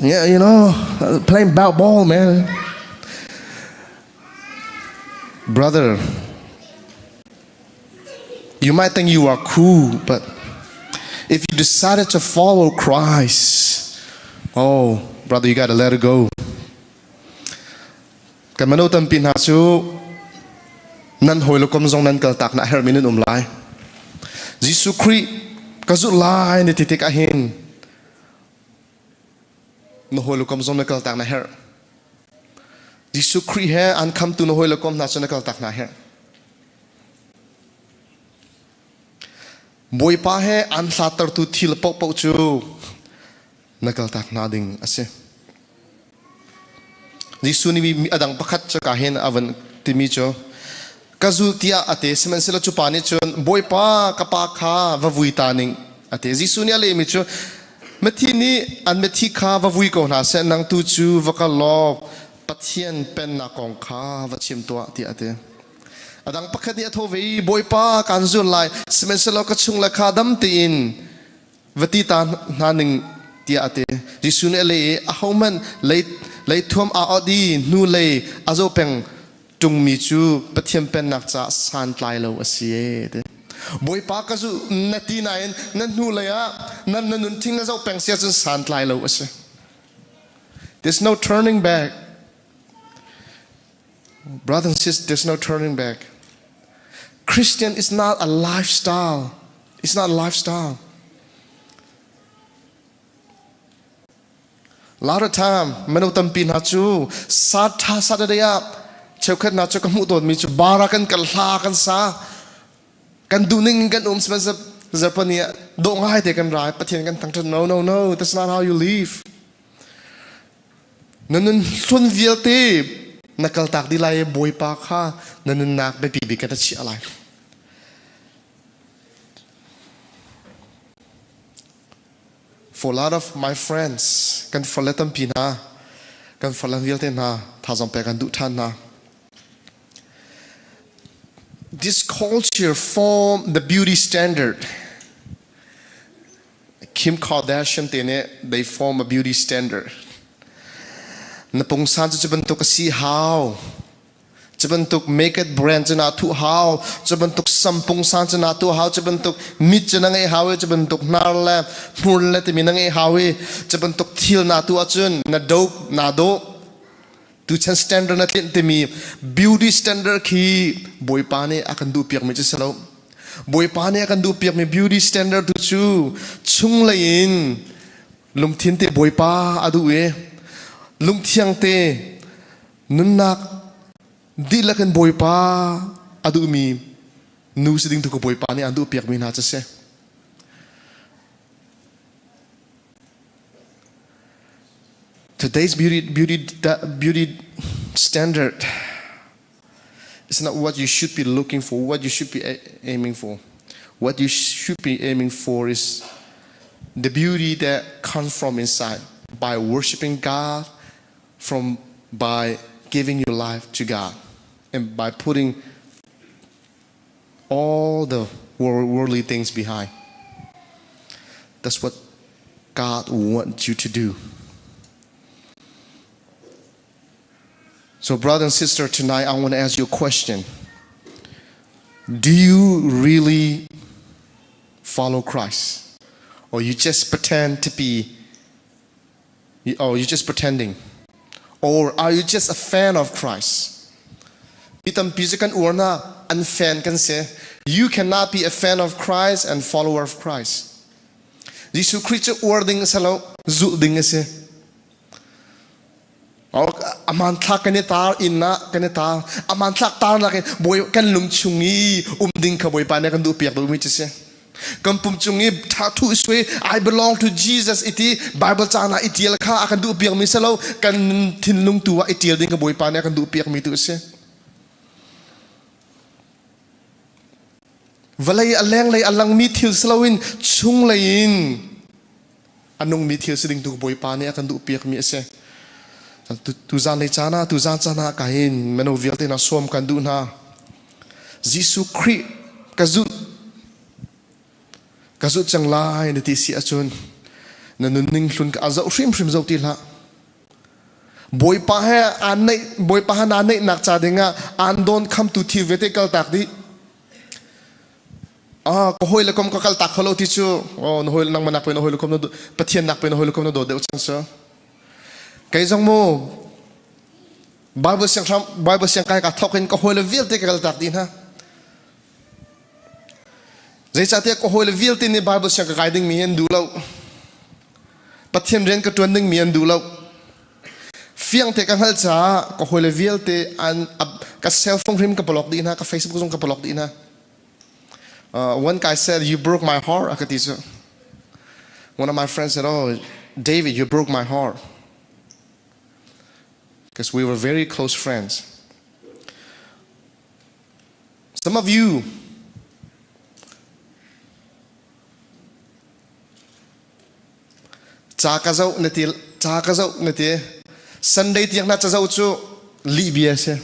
yeah, you know, playing ball, man. Brother, you might think you are cool, but if you decided to follow Christ, oh, brother, you got to let it go. Kan mano tampi hna cu nan hawi le kom zong nan kal tak na hermi nan um lai. Jesuh Khrih ka zulh lai ni ti tik ahhin na hawi le kom zong na kal tak na herh. Jesuh Khrih he an khamtu na hawi le kom hna cu na kal tak hna herh. Bawipa he an hlattertu thil paohpaoh cu na kaltak hna ding a si. Jesuh nih mi a dang pakhat cu ka hin a van timi cu ka zul tiah a ti sihmanhsehlaw cu pa nih cun Bawipa ka pa kha va vui ta ning a ti. Jesuh nih a lehmi cu mithi nih an mithi kha va vui ko hna seh nang tu cu va kal law Pathian pennak kong kha va chim tuah tiah a ti. A dang pakhat nih a tho ve i Bawipa kaan zul lai sihmanhsehlaw ka chung le kha dam tein va ti ta hna ning tiah a ti. Jesuh nih a leh i ahohmanh lei leithuam aa ot i hnu lei a zoh peng ṭungmi cu Pathian pennak caah santlai lo a si ee ti. Bawipa ka zu na ti nain na hnu lei ah na na nunthing na zoh peng si ahcun santlai lo a si. There's no turning back. Brothers and sisters, there's no turning back. Christian is not a lifestyle. It's not a lifestyle. A lot of time, mino tampi hna cu sa tha Saturday ah cheukhat hna cu ka hmuh tawnmi cu bar ah kan kal hla kan sa kan duhning in kan um sihmanhsehlaw zarhpani ah dawh ngai te kan rai Pathian kan thangṭhat no no no that's not how you live Na nun hlun vialte na kaltak dih lai i Bawipa kha na nunnak biapi bik ah na chiah lai. For a lot of my friends, kan farle tampi hna, kan farle vialte hna, thazaang pek kan duh ṭhan hna. This culture form the beauty standard. Kim Kardashian te nih they form a beauty standard. Na pungsan cu cu bantuk a si hau. Cu bantuk makeup brand cu naa thuh hau. Cu bantuk sam pungsan cu naa tuah hau. Cu bantuk mit cu na ngeih hau i cu bantuk hnar le hmur le timi na ngeih hau i cu bantuk thil naa tuah ahcun na dope naa dawh. Tuchan standard na tlinh timi beauty standard khi Bawipa nih a kan duhpiakmi cu si lo. Bawipa nih a kan duhpiakmi beauty standard tu cu chunglei in lungthin te Bawipa a duh i lungthiang te nunnak dihlak in Bawipa a duhmi nu si ding tu ka Bawipa nih an duhpiakmi hna cu si. Today's beauty, beauty, beauty standard is not what you should be looking for, what you should be aiming for. What you should be aiming for is the beauty that comes from inside by worshiping God, from by giving your life to God, and by putting all the worldly things behind. That's what God wants you to do. So, brother and sister, tonight I want to ask you a question. Do you really follow Christ? Or you just pretend to be, or you just pretending? Or are you just a fan of Christ? Mi tampi cu kan uar na an fan kan si. You cannot be a fan of Christ and follower of Christ. Jesuh Khrih cu uar ding a si lo, zulh ding a si. A hmanthlak kan i tar inn ah kan i tar. A hmanthlak tarnak in bawi kan lung chung i um ding kha Bawipa nih kan duh piak duhmi cu si. Kan pum cung i ṭha sui I belong to Jesus iti Bible caan ah i ṭial kha a kan duh piakmi si lo kan thinlung tu ah i ṭial ding kha Bawipa nih a kan duh piakmi tu a si. Vawlei a lenglei a langmi thil si loin chunglei in a nungmi thil si ding tu Bawipa nih a kan duh piakmi a si. Tuzan lei caan ah tuzan caan ah ka hin mino vialte hna sawm kan duh hna. Jesuh Khrih ka zulh ka zulh cang lai na ti si ahcun na nunning hlun ka a zoh hrimhrim zoh ti hlah. Bawipa he aan neih Bawipa he naa neihnak ca dingah aan dawn khamtu thil vialte kaltak dih. Ah, ka hawi le kom ka kal tak kho lo ti cu oh na hawi nangmah nak pe na hawi le kom na Pathian nak pe na hawi le kom na dawt deuh cang cu. Kei zong mu Bible siang hram Bible siang kai ka thawk in ka hawi le vialte ka kal tak dih hna. Zeicahtiah ka hawi le vialte nih Bible siang ka kai ding mi an duh lo. Pathian rian ka ṭuan ding mi an duh lo. Fiang te ka hngalh caah ka hawi le vialte an ka cell phone hrim ka block dih hna, ka Facebook zong ka block dih hna. One guy said, "You broke my heart." A ka ti cu. One of my friends said, "Oh, David, you broke my heart." Because we were very close friends. Some of you ca ka zoh na ti ca ka zoh na ti Sunday tiang na ca zoh cu lih bia si.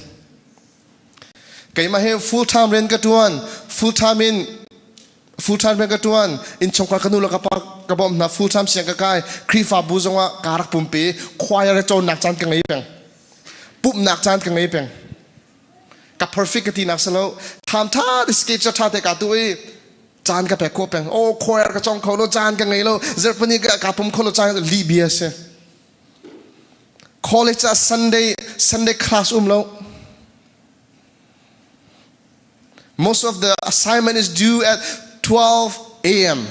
Keimah hi full time rian ka tuan, full time in full time rian ka tuan, innchungkhar ka nu le ka pa ka bawmh hna, full time siang ka kai, Khrihfabu zongah kaa rak pumpe, choir cawnnak caan ka ngei peng. Pumhnak caan ka ngei peng. Ka perfect ka tinak si lo. Tham tha te sketch tha te ka tu i caan ka pek khawh peng. Oh, choir ka cong kho lo, caan ka ngei lo, zarhpini ka ka pum kho lo, caan lih bia si. College ah Sunday Sunday class um lo. Most of the assignment is due at 12 a.m.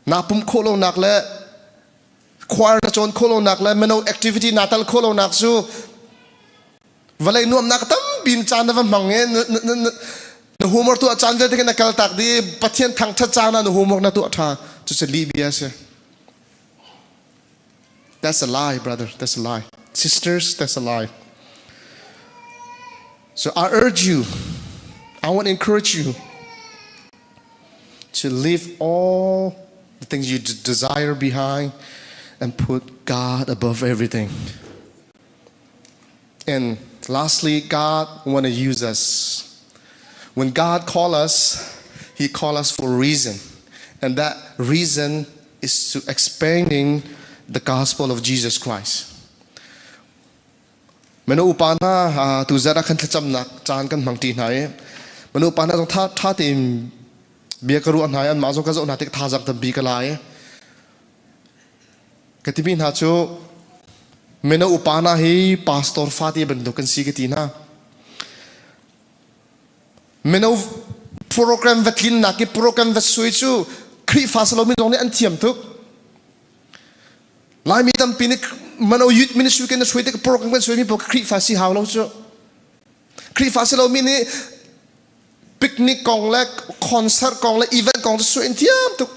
Na pum khawh lo nak le choir na cawn khawh lo nak le mino activity na tal khawh lo nak cu vawlei nuamnak tampi in caan na va hmang i na homework tuah caan vialte na kal tak di Pathian thangthat caan ah na homework na tuah tha cucu lih bia a si. That's a lie, brother. That's a lie. Sisters, that's a lie. So I urge you, I want to encourage you to leave all the things you desire behind and put God above everything. And lastly, God want to use us. When God call us, He call us for a reason. And that reason is to expanding the gospel of Jesus Christ. Mino upa hna tu zat ah khan thlacamnak caan kan hmang ṭi hna i mino upa hna zong tha tha tein bia ka ruah hna i anmah zong ka zoh hna tik thazaang tampi ka la i Ka timi hna cu mino upa hna hi pastor fate bantuk kan si ka ti hna. Mino program va tlinnak i program va sui cu Khrihfa salomi zong nih an thiam tuk. Laimi tampi nih mino youth ministry kan hruai tik program kan suaimi paoh Khrihfa si hau lo cu. Khrihfa salomi nih picnic kong le concert kong le event kong cu suai an thiam tuk.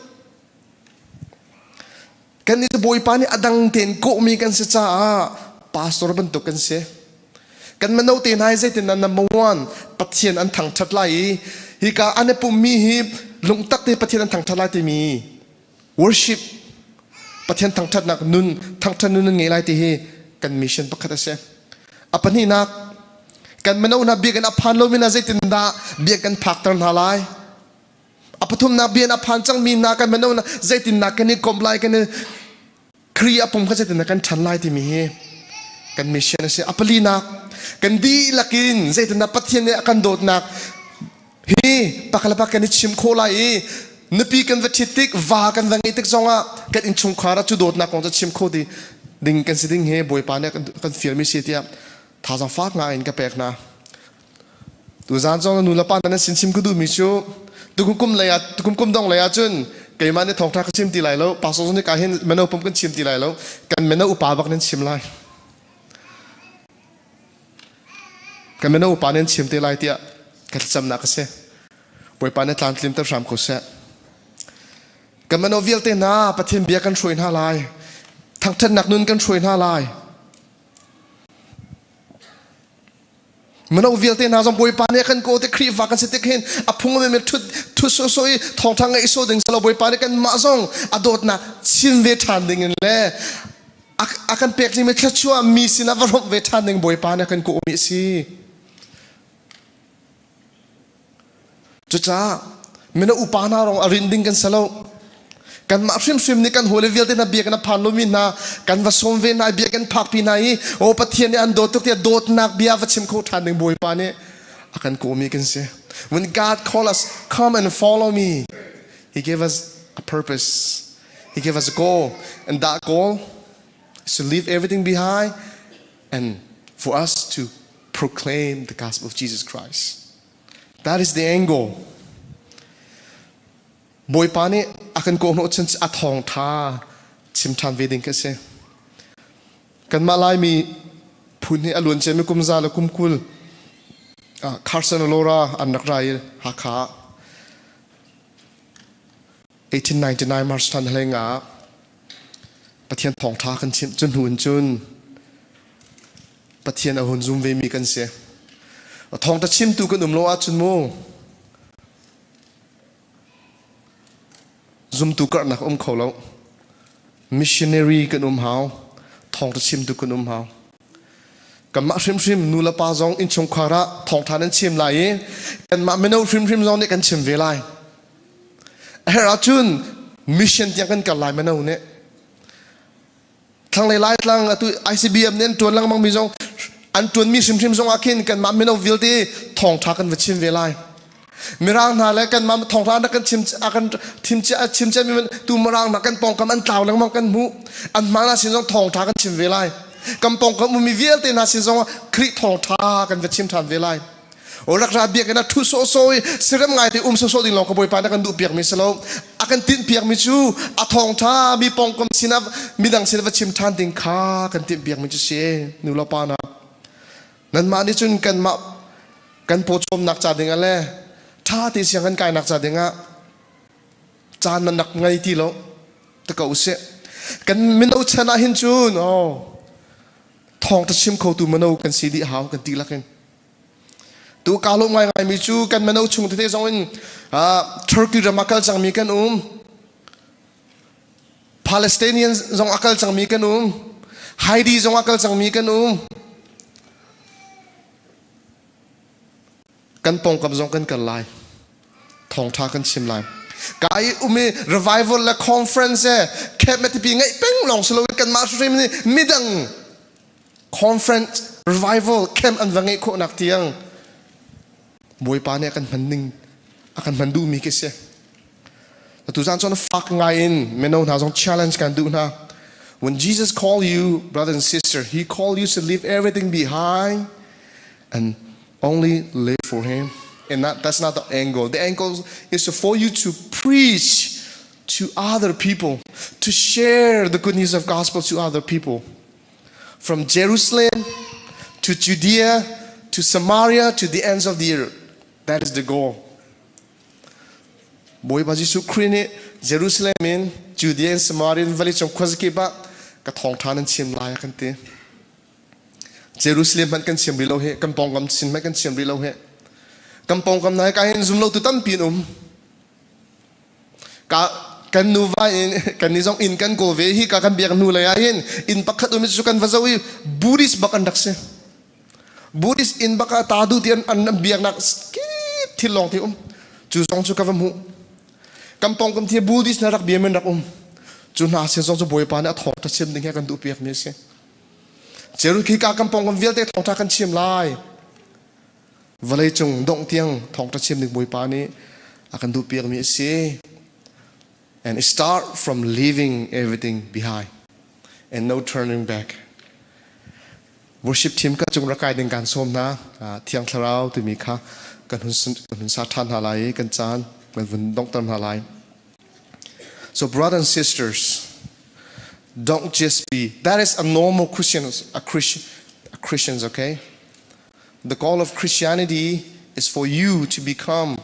Kannih cu Bawipa nih a dang tein kawhmi kan si caah pastor bantuk kan si. Kan mino te hna hi zeitindah number one Pathian an thangṭhat lai i hika an i pummi hi lungtak te Pathian an thangṭhat lai timi worship Pathian thangṭhatnak nun thangṭhat nun an ngei lai ti hi kan mission pakhat a si. A pahnihnak kan mino hna biakinn a phan lomi hna zeitindah biakinn phakter hna lai? A pathumnak bia a phan cangmi hna kan mino hna zeitindah kan i komh lai kan i Kri a pum kha zeitindah kan ṭhan lai timi hi Kan mission a si. A palinak kan dihlak in zeitindah Pathian nih a kan dawtnak hi pakhat le pakhat kan i chim khawh lai i nupi kan va ṭhit tik, va kan va ngeih tik zongah kan innchungkhar ah cu dawtnak kong cu chim kho ti ding kan si ding hi Bawipa nih kan fialmi si tiah thazaang fak ngai in ka pek hna. Tuzaan zong nu le pa nan sin chim ka duhmi cu tukum kum lei ah tukum kum dong lei ah cun keimah nih thawngṭha ka chim ti lai lo pastor zong nih ka hin mino pum kan chim ti lai lo kan mino upa bak nan chim lai kan mino upa nan chim te lai tiah ka thlacamnak a si Bawipa nih tlamtlim ter hram ko seh kan mino vialte hna Pathian bia kan hruai hna lai thangṭhatnak nun kan hruai hna lai Mino vialte hna zong Bawipa nih a kan kawl tik Khrihfa kan si tik hin a phung a mi thut thut sawhsawh i thawngṭha ngaih sawh ding silo Bawipa nih kanmah zong a dawtnak chim ve ṭhan ding in le a kan pek dingmi thluachuah mi sinah va hrawmh ve ṭhan ding Bawipa nih a kan kawhmi a si. Cucaah mino upa hna rong a rin ding kan si lo. Kanmah hrimhrim nih kan hawile vialte hna biakinn a phan lomi hna kan va sawm ve hna i biakinn phakpi hna i aw Pathian nih an dawt tuk tiah dawtnak bia va chim kho ṭhan ding Bawipa nih a kan kawhmi kan si. When God called us, come and follow me, He gave us a purpose. He gave us a goal. And that goal is to leave everything behind and for us to proclaim the gospel of Jesus Christ. That is the angle. Bawipa nih a kan kawhhnawh cun a thawngṭha chim ṭhan ve ding khi a si. Kanmah Laimi phun hi a luan ciami kum za le kum 20 Carson Laura an rak ra i Hakha ah 1899 March thla hlei nga ah Pathian thawngṭha kan chimh cu hnu in cun Pathian a hun zum vemi kan si. Thawngṭha chimtu kan um lo ahcun mu zumtu karhnak um kho lo. Missionary kan um hau. Thawngṭha chimtu kan um hau. Kanmah hrimhrim nu le pa zong innchungkhar ah thawngṭha nan chim lai i kanmah mino hrimhrim zong nih kan chim ve lai. A herh ahcun mission tiang kan kal lai mino nih. Thlanglei Laitlang atu ICBM nih an ṭuan lengmang mi zong an ṭuanmi hrimhrim zong ah khin kanmah mino vialte thawngṭha kan va chim ve lai. Mirang hna le kanmah thawngṭha an rak kan chim a kan thim cia chim cia mi tu mirang hna kan pawngkam an tlau lengmang kan hmuh. An hma hna sin zong thawngṭha kan chim ve lai. Kan pawngkam ummi vialte hna sin zong ah Khrih thawngṭha kan va chim ṭhan ve lai. O rak ra biakinn ah ṭhu sawhsawh i sirem ngai te um sawhsawh ding lawng ka Bawipa na kan duh piakmi si lo. A kan tinh piakmi cu a thawngṭha mi pawngkam sinah midang sinah va chim ṭhan ding kha kan timh piakmi cu si nu le pa hna. Nanmah nih cun kanmah kan pawcawmnak ca ding ah le ṭha te siang kan kainak ca ding ah caan nan rak ngei ti lo ti ko usih. Kan mino chan ah hin cun oh thawngṭha chim khotu mino kan si dih hau kan ti lakin. Tu kaa lawm ngaingaimi cu kan mino chung tete zong in Turkey ram a kal cangmi kan um. Palestinian zong a kal cangmi kan um. Heidi zong a kal cangmi kan um. Kan pawngkam zong kan kal lai. Thawngṭha kan chim lai. Ka i um i revival le conference e camp tipi ngeih peng lawng si loin kanmah hrim nih midang conference revival camp an va ngeih khawhnak tiang Bawipa nih a kan hman ning a kan hman duhmi khi si. Atu zan cun fak ngai in mino hna zong challenge kan duh hna. When Jesus called you, brother and sister, he called you to leave everything behind and only live for him. And that, that's not the angle. The angle is for you to preach to other people, to share the good news of gospel to other people. From Jerusalem to Judea to Samaria to the ends of the earth. That is the goal. Bawipa Jesuh Khrih nih Jerusalem in Judea and Samaria in vawlei cung khuazakip ah ka thawngṭha nan chim lai a kan ti. Jerusalem hmanh kan chim rih lo hi, kan pawngkam sin hmanh kan chim rih lo hi. Kan pawngkam hna hi ka hin zum lo tu tampi an um. Ka kan nuva in kan ni zong inn kan kawl ve hi ka kan biak hnu lei ah hin inn pakhat um cu kan va zoh i Buddhist bak an rak si. Buddhist inn bak ah ta du ti an an biaknak kip thil lawng te um. Cu zong cu ka va hmuh. Kan pawngkam thi Buddhist na rak bia men rak um. Cu hna sin zong cu Bawipa nih a thawng ṭha chim ding he kan duh piak mi a si. Cherokee ka kan pawng kan vialte thawngṭha kan chim lai. Vawlei cung dongh tiang thawngṭha chim ding Bawipa nih a kan duhpiakmi a si. And start from leaving everything behind and no turning back. Worship team ka cung rak kai ding kan sawm hna. Thiang Thlarau timi kha kan hun sa ṭhan hna lai i kan caan kan vun donghter hna lai. So brothers and sisters, don't just be, that is a normal Christian, a Christian, a Christians, okay? The call of Christianity is for you to become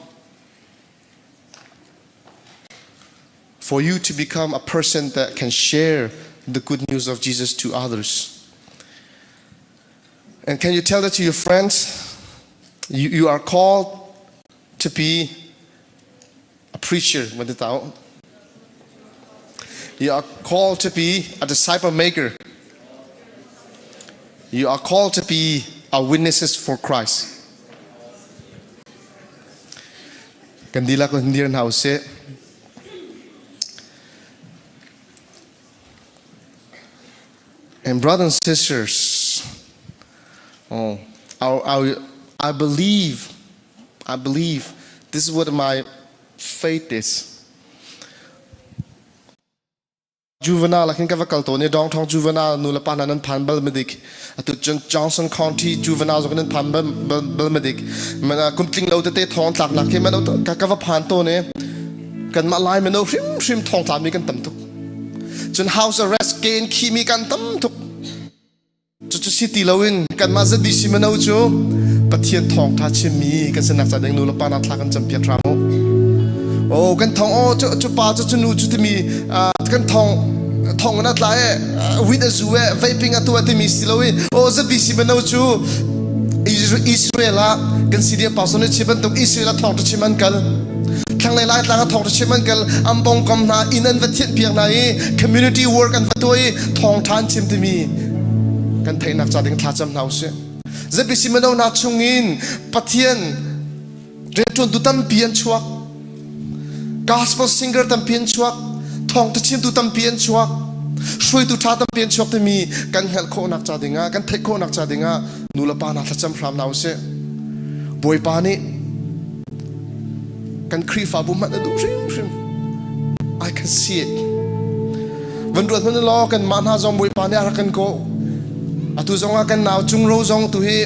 for you to become a person that can share the good news of Jesus to others. And can you tell that to your friends? You, you are called to be a preacher. You are called to be a disciple maker. You are called to be a witnesses for Christ. Kan dihlak in dir hna usih. And brothers and sisters, oh, our, our, I believe, I believe this is what my faith is. Juvenile ah khin ka va kal tawn i Dongthong Juvenile nu le pa hna nan phan bal ma dik atu cun Johnson County Juvenile zong nan phan bal bal ma dik kum tling lo tete thong tlak nak khi man ka ka va phan tawn i kanmah lai mino hrimhrim thong tla mi kan tam tuk cun house arrest ke in khi mi kan tam tuk Cucu si ti loin kanmah ZBC mino cu Pathian thawngṭha chimmi kan sinak ca ding nu le pa hna thla kan campiak hram u. Oh, kan thong oh cu cu pa cu cu nu cu timi kan thong thong na tla e wit a zu e vaping a tua timi si loin oh ZBC mino cu Israel ah kan CDF pastor nih chim bantuk Israel ah thawngṭha chim an kal thlanglei laitlang ah thawngṭha chim an kal an pongkam hna inn an va thianh piak hna i community work an va tuah i thawngṭha an chim timi kan theihnak ca ding thlacam hna usih. ZBC mino hna chungin Pathian rianṭuantu tampi an chuak. Gospel singer tampi an chuak. Thawngṭha chimtu tampi an chuak. Hruaitu ṭha tampi an chuak timi kan hngalh khawhnak ca dingah, kan theih khawhnak ca dingah nu le pa hna thlacam hram hna usih. Bawipa nih kan Khrihfabu hmanh a duh hrimhrim. I can see it. Van ruat hmanh law kan mah hna zong Bawipa nih a rak kan kawh. Atu zong ah kan nau cung ro zong tu hi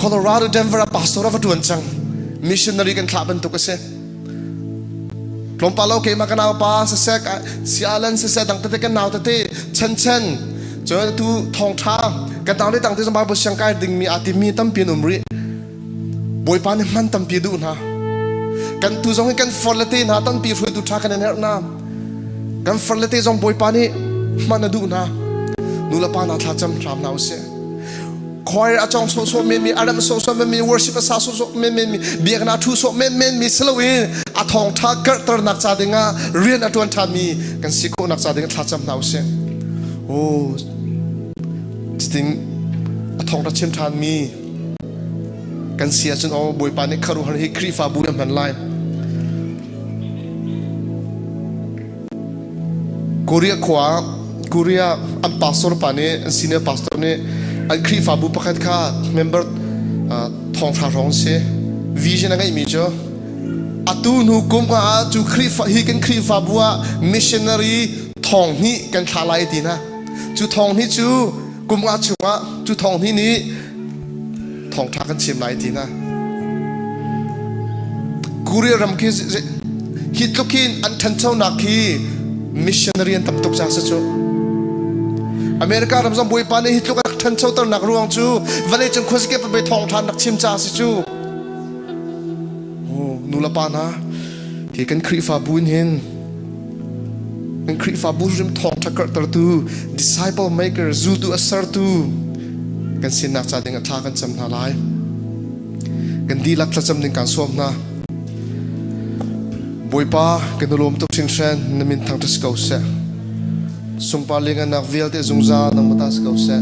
Colorado Denver ah pastor a va tuan cang. Missionary kan thlah bantuk a si. Tlawmpal lo keimah ka nau pa siseh sialan siseh dang tete kan nau tete chen chen cun tu thawngtha kan nau le dang te zong Bible siang kai dingmi aa timmi tampi an um rih. Bawipa nih hman tampi a duh hna. Kan tu zong hi kan far le te hna tampi hruaitu ṭha kan in herh hna. Kan far le te zong Bawipa nih hman a duh hna. Nu le pa hna thla cam hram hna usih. Choir a cong sawhsawh men mi, a rem sawhsawh men mi, worship a sa sawhsawh men men mi, biakinn a ṭhu sawh men men mi si loin a thawngṭha karhternak ca dingah rian a ṭuan ṭhan mi kan si khawhnak ca ding thla cam hna usih. Oh, cutin a thawngṭha chim ṭhan mi kan si ahcun aw Bawipa nih khuaruahhar hi Khrihfabu na hman lai. Korea khua Korea an pastor pa nih an senior pastor nih an Khrihfabu pakhat kha member thong hra hrawng si vision a ngeihmi cu atu hnu kum ah cu Khrihfa hi kan Khrihfabu ah missionary thong hnih kan thlah lai ti na cu thong hnih cu kum nga chungah cu thong hnih nih thawngṭha kan chim lai ti na Korea ram khi hi tluk hin an ṭhanchonak khi missionary an tam tuk ca si cu America ram zong Bawipa nih hi tluk a rak ṭhanchoternak ruang cu vawlei cung khuazakip ah thawngṭha an rak chim ca si cu nu le pa hna hi kan Khrihfabu in hin Kan Khrihfabu hrim thawngṭha karhtertu, disciple maker, zultu a sertu kan sinak ca ding ah thla kan cam hna lai. Kan dihlak thlacam ding kaan sawm hna. Bawipa, kan i lawm tuk hringhran, na min thangṭhat si ko seh. Sungpar liangannak vialte zungzal nangmah ta si ko seh.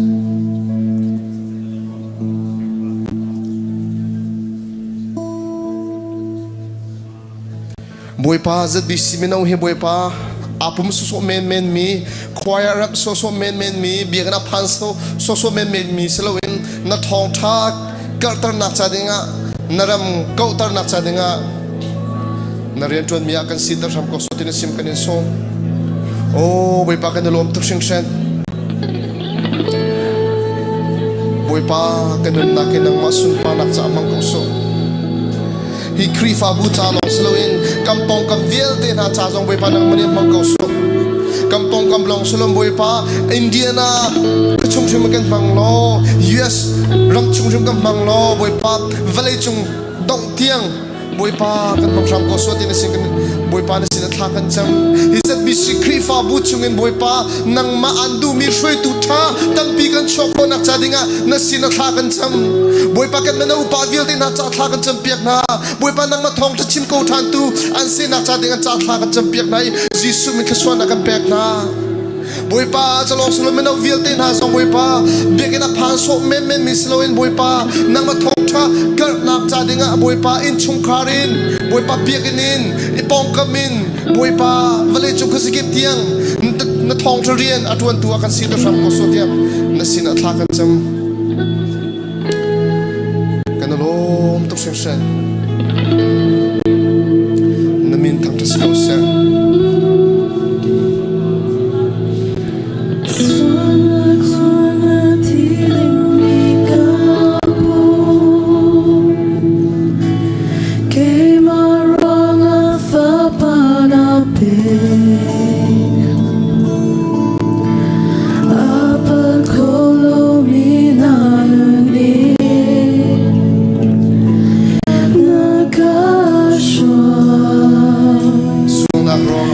Bawipa ZBC mino hi Bawipa aa pum sawsawh menmen mi. Choir rap sawsawh menmen mi biakinn ah phan sawsawh menmen mi si loin na thawngṭha karhternak ca dingah na ram kauhternak ca dingah na rianṭuanmi ah kan siter hram ko sawh ti na sim kan in sawm. Oh Bawipa kan i lawm tuk hringhran. Bawipa kan nunnak hi nangmah sunparnak caah hmang ko sawh. Hi Khrihfabu ca lawng si loin kan pawngkam vialte hna ca zong Bawipa nangmah nih hmang ko sawh. Kan pawngkam lawng si lo Bawipa Indiana ka chung hrim kan hmang law US ram chung hrim kan hmang law Bawipa vawlei cung dongh tiang Bawipa kan hmang hram ko sawh ti na sin kan Bawipa na sin a thla kan cam. Hi ZBC Khrihfabu chungin Bawipa nangmah an duhmi hruaitu ṭha tampi kan chuah khawhnak ca dingah na sin a thla kan cam. Bawipa kan mino upa vialte hna ca thla kan campiak hna. Bawipa nangmah thawngṭha chim ko ṭhan tu an sinak ca ding an ca thla kan campiak hna i Jesuh min thluachuahnak kan pek hna. Bawipa calawng silo mino vialte hna zong Bawipa biakinn a phan sawh menmen mi si loin Bawipa nangmah thawngṭha karhnak ca dingah Bawipa innchungkhar in Bawipa biakinn in i pawngkam in Bawipa vawleicung khuazakip tiang na thawngṭha rian a ṭuantu ah kan si te hram ko sawh tiah na sinah thla kan cam. Kan i lawm tuk hringhran. Na min thangṭhat si ko seh. Sualnak ruangah.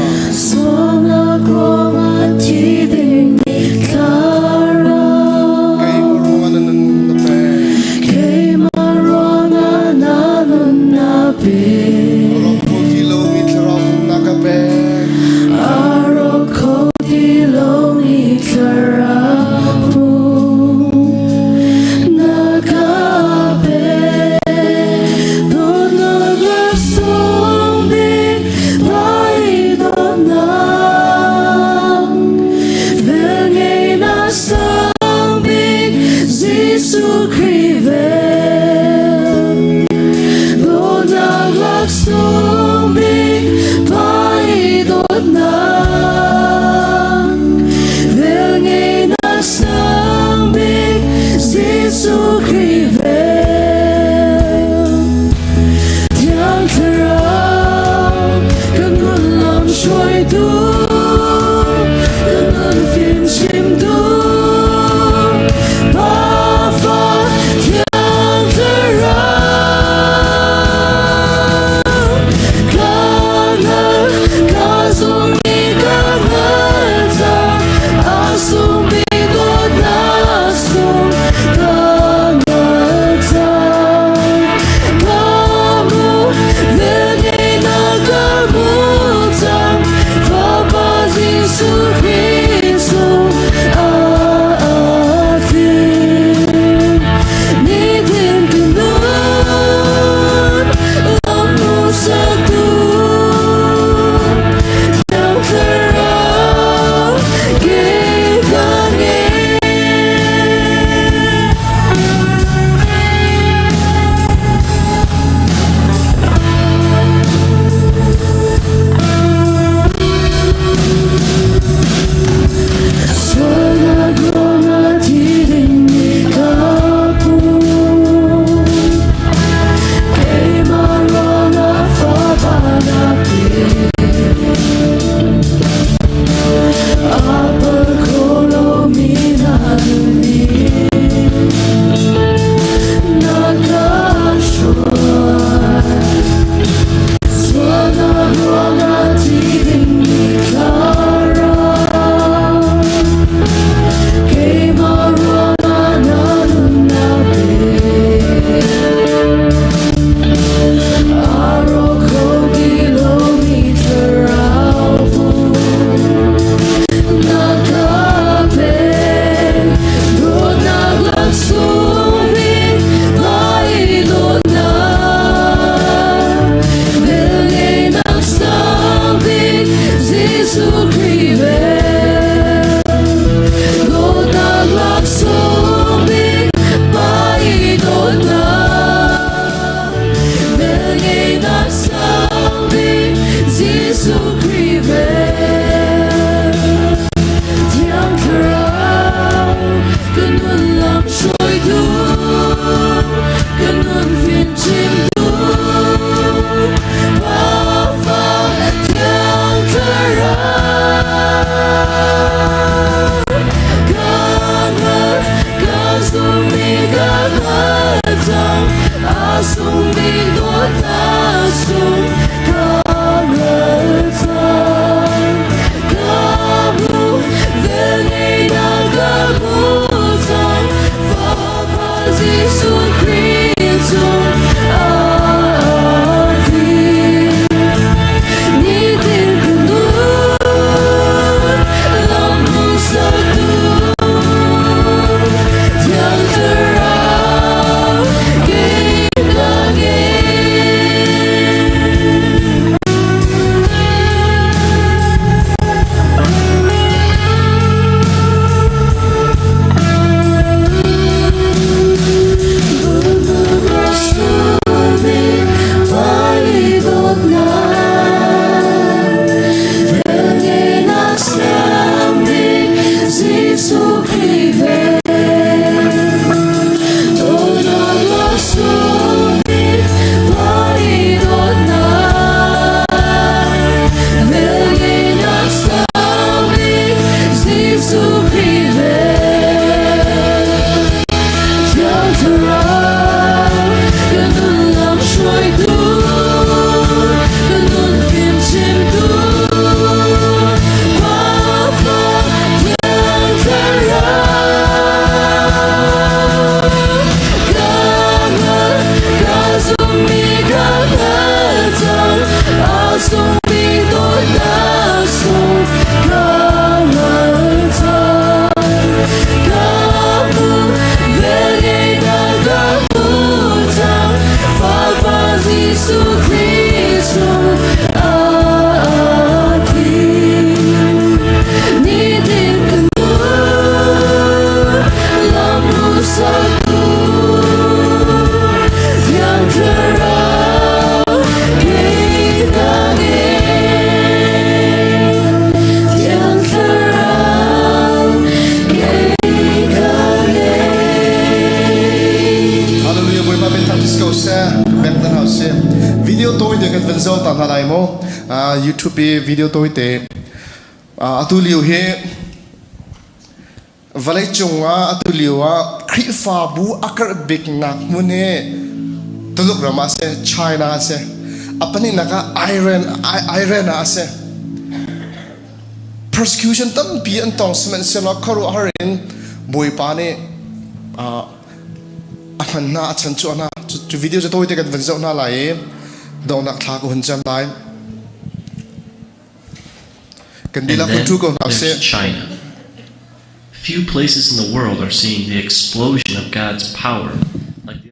YouTube i video tawite atu lio hi vawleicung ah atu lio ah Khrihfabu a karh biknak hmun hi Tuluk ram ah a si, China a si. A pahnihnak ah Iran, Iran ah a si. Persecution tampi an tong sihmanhsehlaw khuaruahhar in Bawipa nih a hman hna, a chanchuah hna. Cu video cu tawite kan van zoh hna lai i donghnak thla ka hun cam lai. Kan And dihlak hun then ṭhu ko hna there's usih. China. Few places in the world are seeing the explosion of God's power like the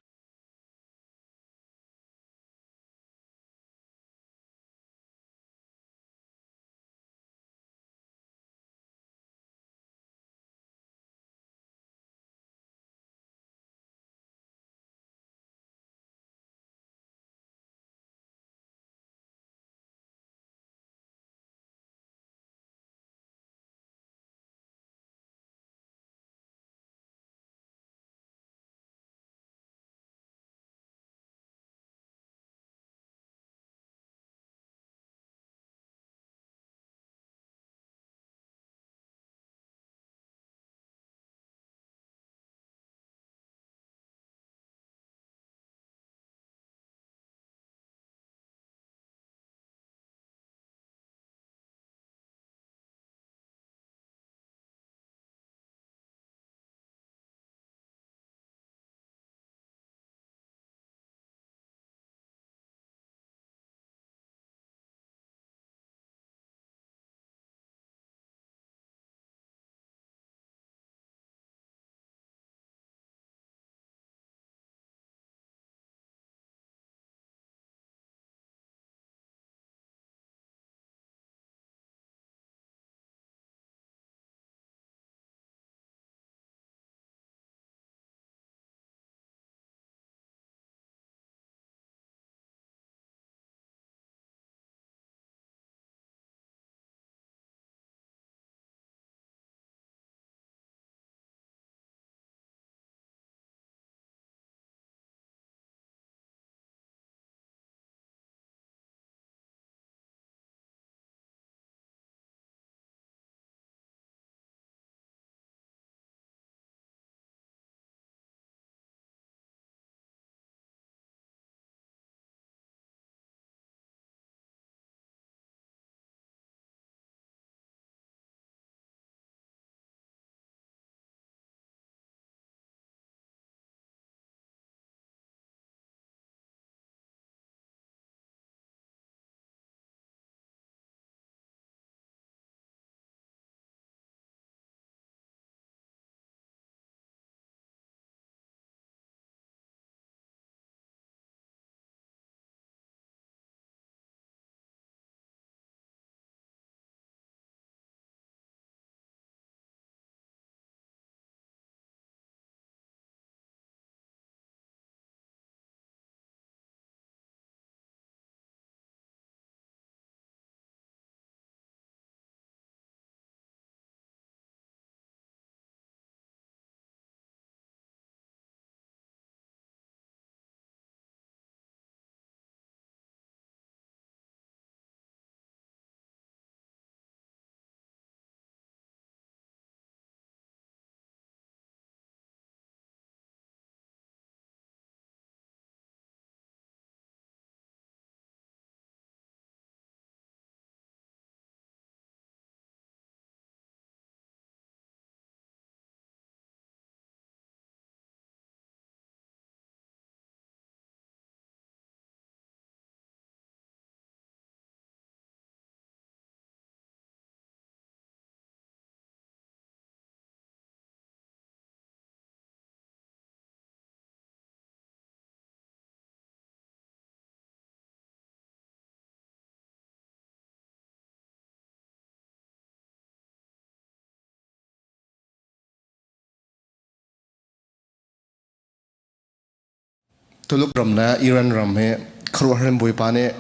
Tuluk ram le Iran ram hi khuaruahhar in Bawipa nih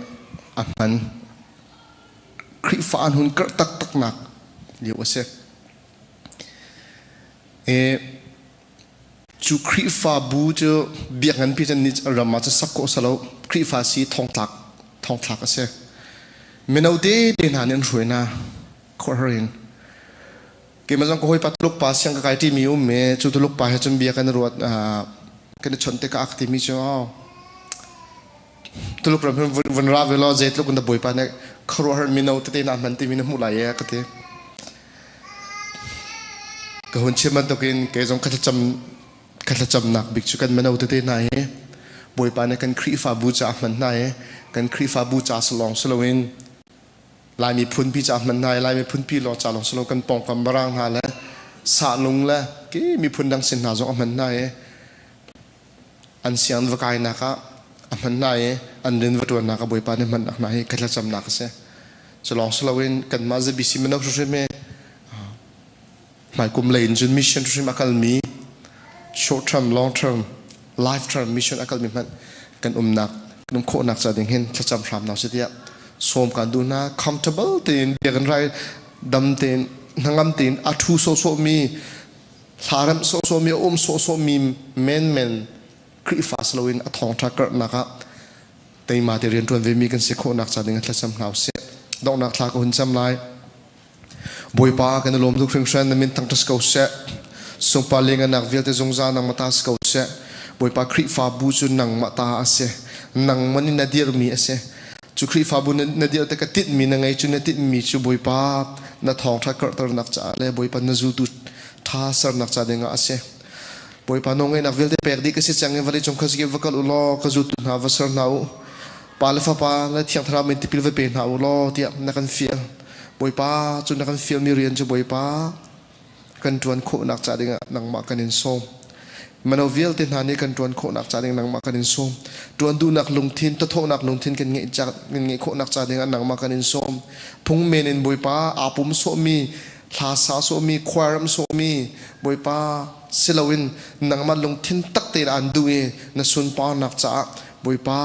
a hman. Khrihfa an hun karh taktaknak lio a si. E, cu Khrihfabu cu biakinn pi cun ram ah cun sak khawh a si lo. Khrihfa si thongtlak thongthlak a si. Mino te te hna nih an hruai hna khuahar in. Keimah zong ka hawipa Tuluk pa siang ka kai ṭimi um i cu Tuluk pa he cun bia kan i ruat kan i chawnh tikah a ka timi cu Tuluk ram hin vun ra ve law zeitluk in dah Bawipa nih khuaruahhar mino tete na hman timi na hmuh lai e ka ti. Ka hun chim bantukin kei zong ka thlacam ka thlacamnak bik cu kan mino tete hna hi Bawipa nih kan Khrihfabu ca hman hna i kan Khrihfabu ca salawng si loin Lai miphunpi ca hman hna i Lai miphunpi lawng ca lawng si lo kan pawngkam Mirang hna le Sahlung le ki miphun dang sin hna zong a hman hna i an sianginn va kainak ah a hman hna i an rian va ṭuannak ah Bawipa nih hmannak hna hi ka thlacamnak a si. Cu lawng si loin kanmah ZBC mino hrimhrim hi hmaikum lei in cun mission hrimhrim a kalmi short term, long term, life term mission a kalmi hmanh kan umnak kan um khawhnak ca ding hin thlacam hram hna usih tiah sawm kan duh hna. Comfortable tein bia kan rai dam tein hnangam tein a ṭhu sawhsawhmi hlaremh sawhsawhmi a um sawhsawhmi menmen Khrihfa si loin a thawngṭha karhnak ah teima te rianṭuan vemi kan si khawhnak ca ding ah thlacam hna usih. Donghnak thla ka hun cam lai. Bawipa kan i lawm tuk hringhran na min thangṭhat ko seh. Sungpa lenganak vialte zungzal nangmah ta si ko seh. Bawipa Khrihfabu cu nangmah ta a si. Nangmah nih na dirhmi a si. Cu Khrihfabu na dirh tik ah tinhmi na ngei cu na tinhmi cu Bawipa na thawngṭha karhternak caah le Bawipa na zultu ṭha sernak ca dingah a si. Bawipa nawlngeihnak vialte pek dih ka si cang i vawleicung khuazakip va kal u law ka zultu hna va ser hna u. Pa le Fapa le Thiang Thlarau min tipil va pe hna u law tiah na kan fial. Bawipa cu na kan fialmi rian cu Bawipa kan ṭuan khawhnak ca dingah nangmah kan in sawm. Mano vialte hna nih kan ṭuan khawhnak ca ding nangmah kan in sawm. Ṭuan duhnak lungthin, tathawhnak lungthin kan ngeih kan ngeih khawhnak ca dingah nangmah kan in sawm. Phung men in Bawipa aa pum sawhmi hla sa sawhmi khuaram sawhmi Bawipa siloin nangmah lungthin tak tein aan duh i na sunparnak caah Bawipa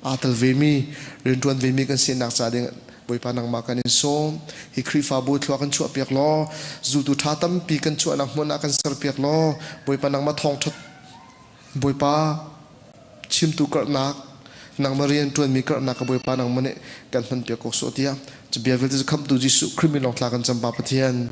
aa tel vemi rianṭuan vemi kan sinak ca ding Bawipa nangmah kan in sawm. Hi Khrihfabu thlua kan chuahpiak law zultu ṭha tampi kan chuahnak hmun ah kan serpiak law Bawipa nangmah thawngṭha Bawipa chimtu karhnak nangmah rian ṭuanmi karhnak ka Bawipa nangmah nih kan hmanpiak ko sawh tiah cu bia vialte cu khamhtu Jesuh Khrih min lawng thla kan cam Pa Pathian.